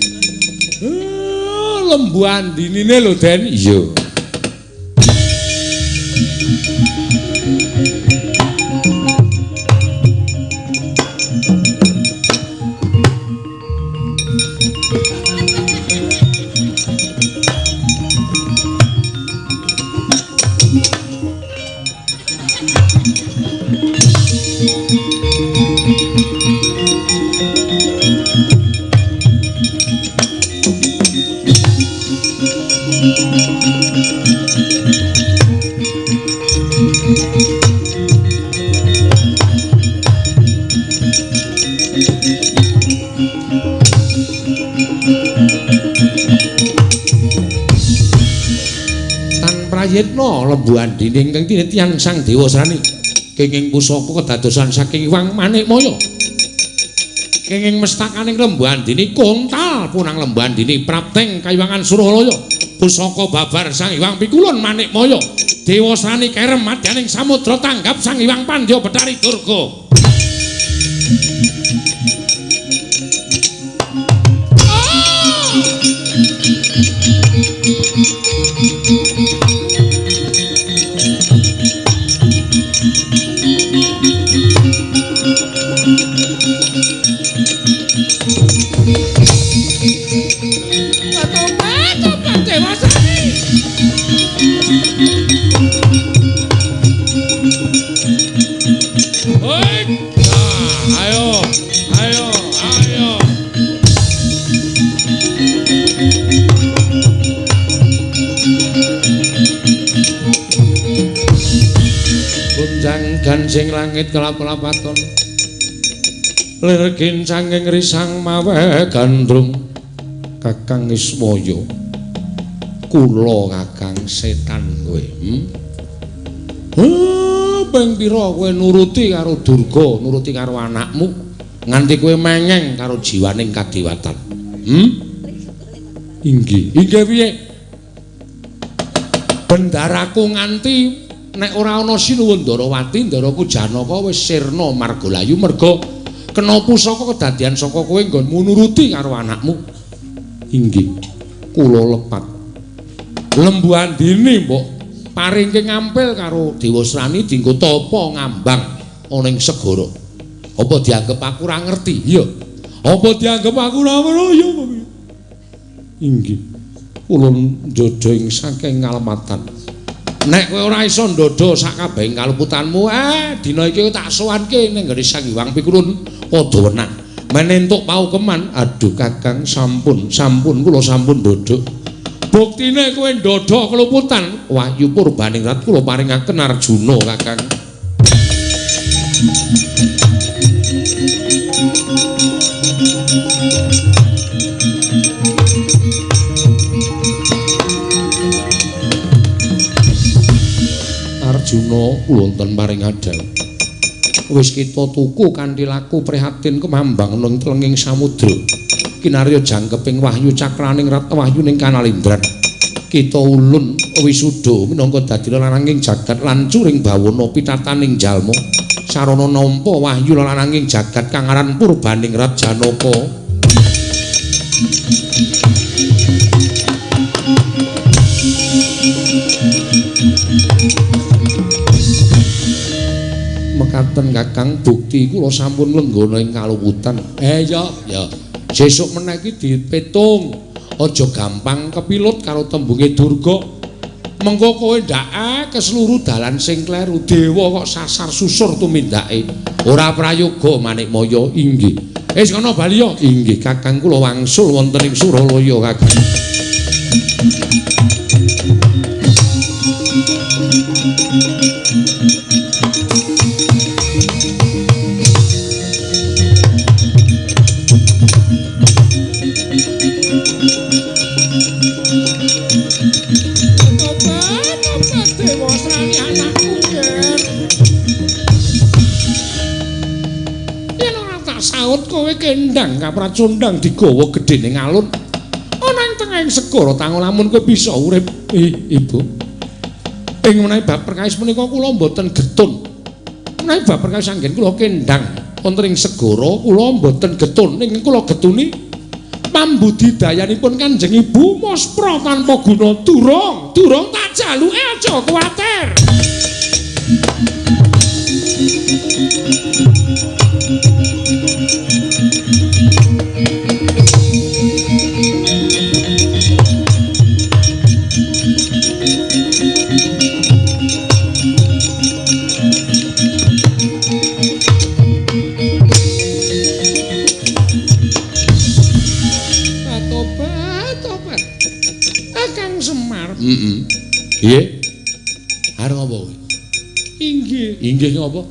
Lembu Andinine lho, Den. Iya. Prayitna Lembu Andini ingkang tinitiyan Sang Dewa Srani kenging pusaka kedadosan saking Hyang Manikmaya. Kenging mestakaning Lembu Andini kontal punang Lembu Andini prapteng kayuwangan Suralaya pusaka babar Sang Hyang Pikulun Manikmaya. Dewa Srani kerem madyaning samudra tanggap Sang Hyang Pandya Bethari Durga. Gansing langit kelap-kelapaton lir kincanging risang mawe gandrung. Kakang Ismaya kula kakang setan kowe. Ping pira kowe nuruti karo Durga, nuruti karo anakmu nganti kowe mengeng karo jiwaning kadewatan. Inggih. Inggih piye? Bendaraku nganti nek ora ana Sinuwun Ndarawati, ndaraku Janaka wis sirna margalayu merga kena pusaka kedadian saka kowe nggonmu nuruti karo anakmu. Inggih, kula lepat. Lembu Andini mbok paringke ngampil karo Dewasrani dienggo tapa ngambang ana ing segara. Apa dianggep aku ora ngerti? Iya. Apa dianggep aku ora weruh? Iya. Inggih. Kula ndodho ing saking ngalematan. Nek kowe ora iso ndodho sak kabehing kaluputanmu, dina iki tak sowanke ning nggone Sang Hyang Pikulun padha wenang. Men entuk paukeman, aduh Kakang sampun, sampun kula sampun ndodho. Buktine kowe ndodho keluputan, wahyu purbaningrat kula paringaken Arjuna Kakang. Arjuna wonten paring adhawuh. Wis kita tuku kanthi laku prihatin kemambang nang tlenging samudra. Kinarya jangkeping wahyu cakraning rat wahyuning kanalindran. Kita ulun wisuda minangka dadi lananging jagat lan curing bawana pitataning jalma. Sarana nampa wahyu lananging jagat kang aran Purbaningrat Janaka. Mekaten Kakang, bukti kula sampun lenggana ing kaluputan. Ya, ya. Sesuk meneh iki dipetung. Aja gampang kepilut karo tembunge Durga. Mengko kowe ndake seluruh dalan sing kleru. Dewa kok sasar susur tumindake. Ora prayoga Manikmaya. Inggih. Wis ngono bali ya. Inggih Kakang, kula wangsul wonten ing Suralaya Kakang. Kowe kendang kapracundang digawa gedhe ning alun ana ing tengahing segara tango lamun kowe bisa urip. Ibu, ing menawi bab perkawis menika kula mboten getun. Menawi bab perkawis anggen kula kendang wonten ing segara kula mboten getun. Ing kula getuni pambudidayanipun Kanjeng Ibu muspra tanpa guna. Durung, durung tak jaluke, aja kuwatir. Piye? Arep ngopo kowe? Inggih. Inggih ngopo?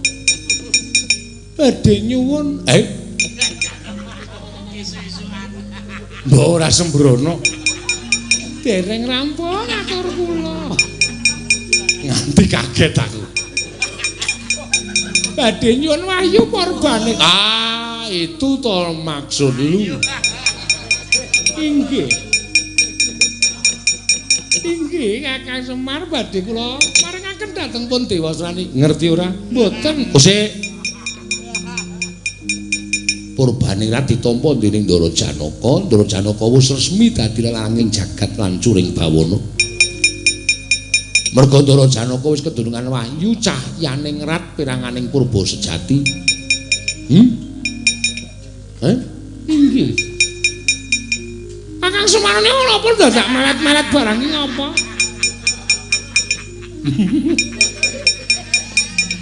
Badhe nyuwun. Mbok ora sembrono. Dereng rampung atur kula. Nganti kaget aku. Badhe nyuwun wahyu porbane. Ah, itu to maksud lu. Inggih. Inggih Kakang Semar badhe kula maringaken dhateng pun Dewasrani. Ngerti ora? Mboten. Sik. Purbaningrat ditampa dening Ndara Janaka. Ndara Janaka wis resmi dadi lananging jagat lan curing bawana. Merga Ndara Janaka wis kedunungan wahyu cahyaning rat piranganing purba sejati. Inggih. Kakang Semar niku napa dadak melet-melet barang iki ngapa?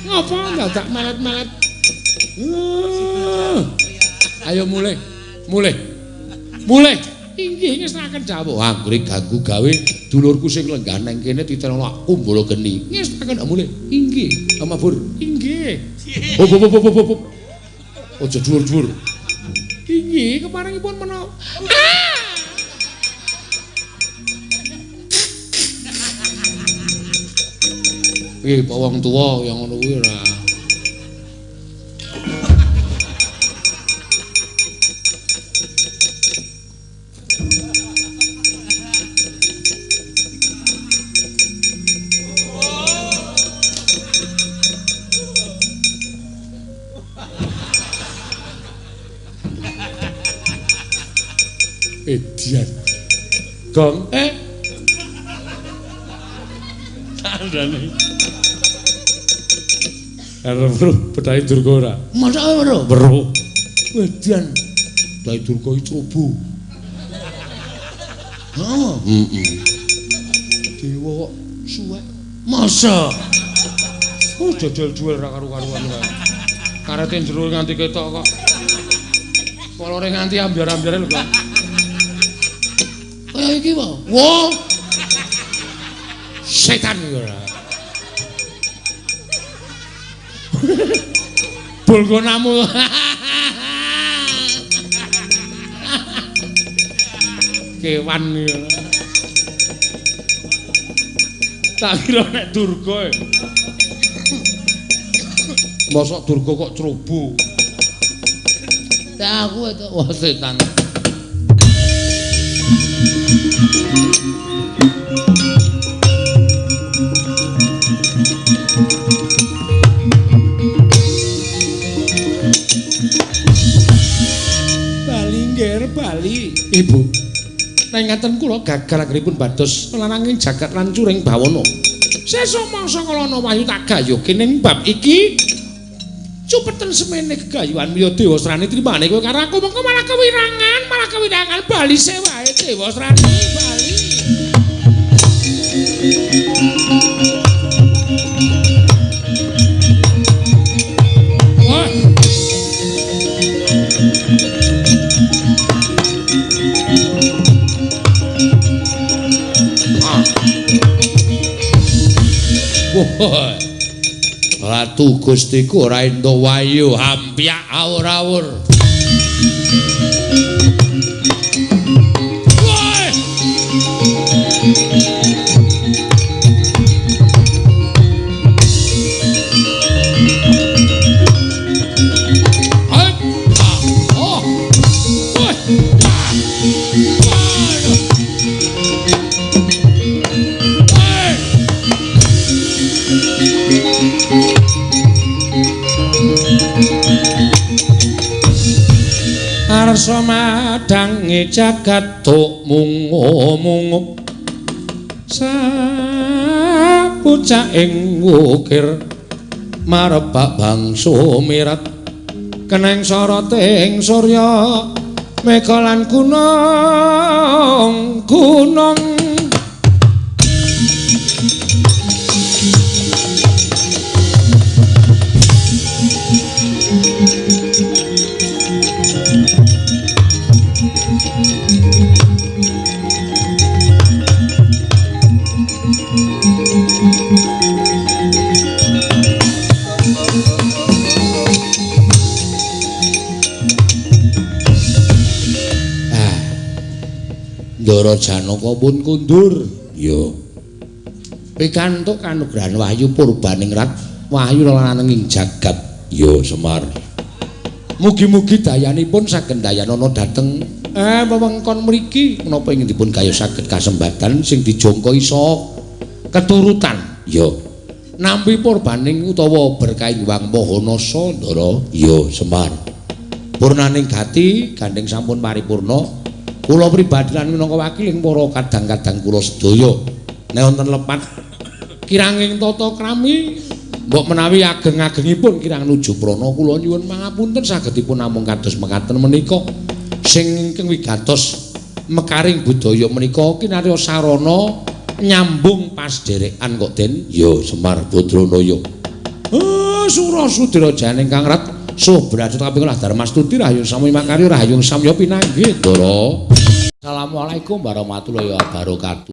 Ngapa dadak melet-melet? Ayo mulih, mulih. Mulih. Inggih ngestakaken dawuh. Anggere ganggu gawe dulurku sing lenggah nang kene titenono aku mbala geni. Ngestakaken mulih. Inggih, mabur. Inggih. Hop hop hop hop hop. Aja dhuwur-dhuwur. Inggih, keparengipun menapa? Piye pak wong tuwa yang ngono kuwi ora. Edian. Gong Tandane. Arep weruh Bethayi Durga ora? Mosok weruh? Weruh. Edian. Bethayi Durga iki cobo. Heeh. Heeh. Dewa kok suwek. Mosok. Oh, dodol jual ra karu-karuan wae. Karete jero nganti ketok kok. Kolore nganti ambyar-ambyare lho kok. Kaya iki wae. Wah. Setan iki ora. Bulgonamu. Kewan iki ora. Tak kira nek Durga. Mosok Durga kok ceroboh. Tak aku itu wah setan. Bali ngger bali. Ibu. Nek ngaten kula gagal anggenipun bados lananging jagat lan curing bawana. Sesuk mangsa kalana wahyu tak gayuhke ning bab iki. Cupeten semene gegayuhan wiya Dewasrani trimane kowe karo aku mengko malah kewirangan bali sewae Dewasrani bali. Wah. Ah. Wah. Ratu Gustiku ora entuk wayu hampyak awur-awur. Woi. Hep. Ah. Oh. Woi. Ah. Waduh. Woi. Arsa madange jagat tuk mungu-mungu sapucaking wukir marebak bangsa mirat keneng soroting surya mega lan gunung gunung. Ndara Janaka pun kundur. Ya. Pikantuk kanugrahan wahyu purbaningrat wahyu lananging jagat. Ya Semar. Mugi-mugi dayanipun saged dayanana dhateng wewengkon mriki menapa ingkang dipun gayuh saged kasembatan sing dijangka isa keturutan. Ya. Nampi purbaning utawa berkah Hyang Maha Nasa, Ndara. Ya Semar. Purnaning gati gandeng sampun paripurna. Kula pribadi lan minangka wakiling para kadang-kadang kula sedaya nek wonten lepat kiranging tata krami mbok menawi ageng-agengipun kirang nuju prana kula nyuwun pangapunten sagedipun namung kados mekaten menika sing ingkang wigatos mekaring budaya menika kinarya sarana nyambung pasdherekan kok Den. Ya Semar Badranaya. Sura sudira janing kang rat subracut kaping lah Darmastuti rahayu sami makarya rahayu samya pinanggih Ndara. Assalamualaikum warahmatullahi wabarakatuh.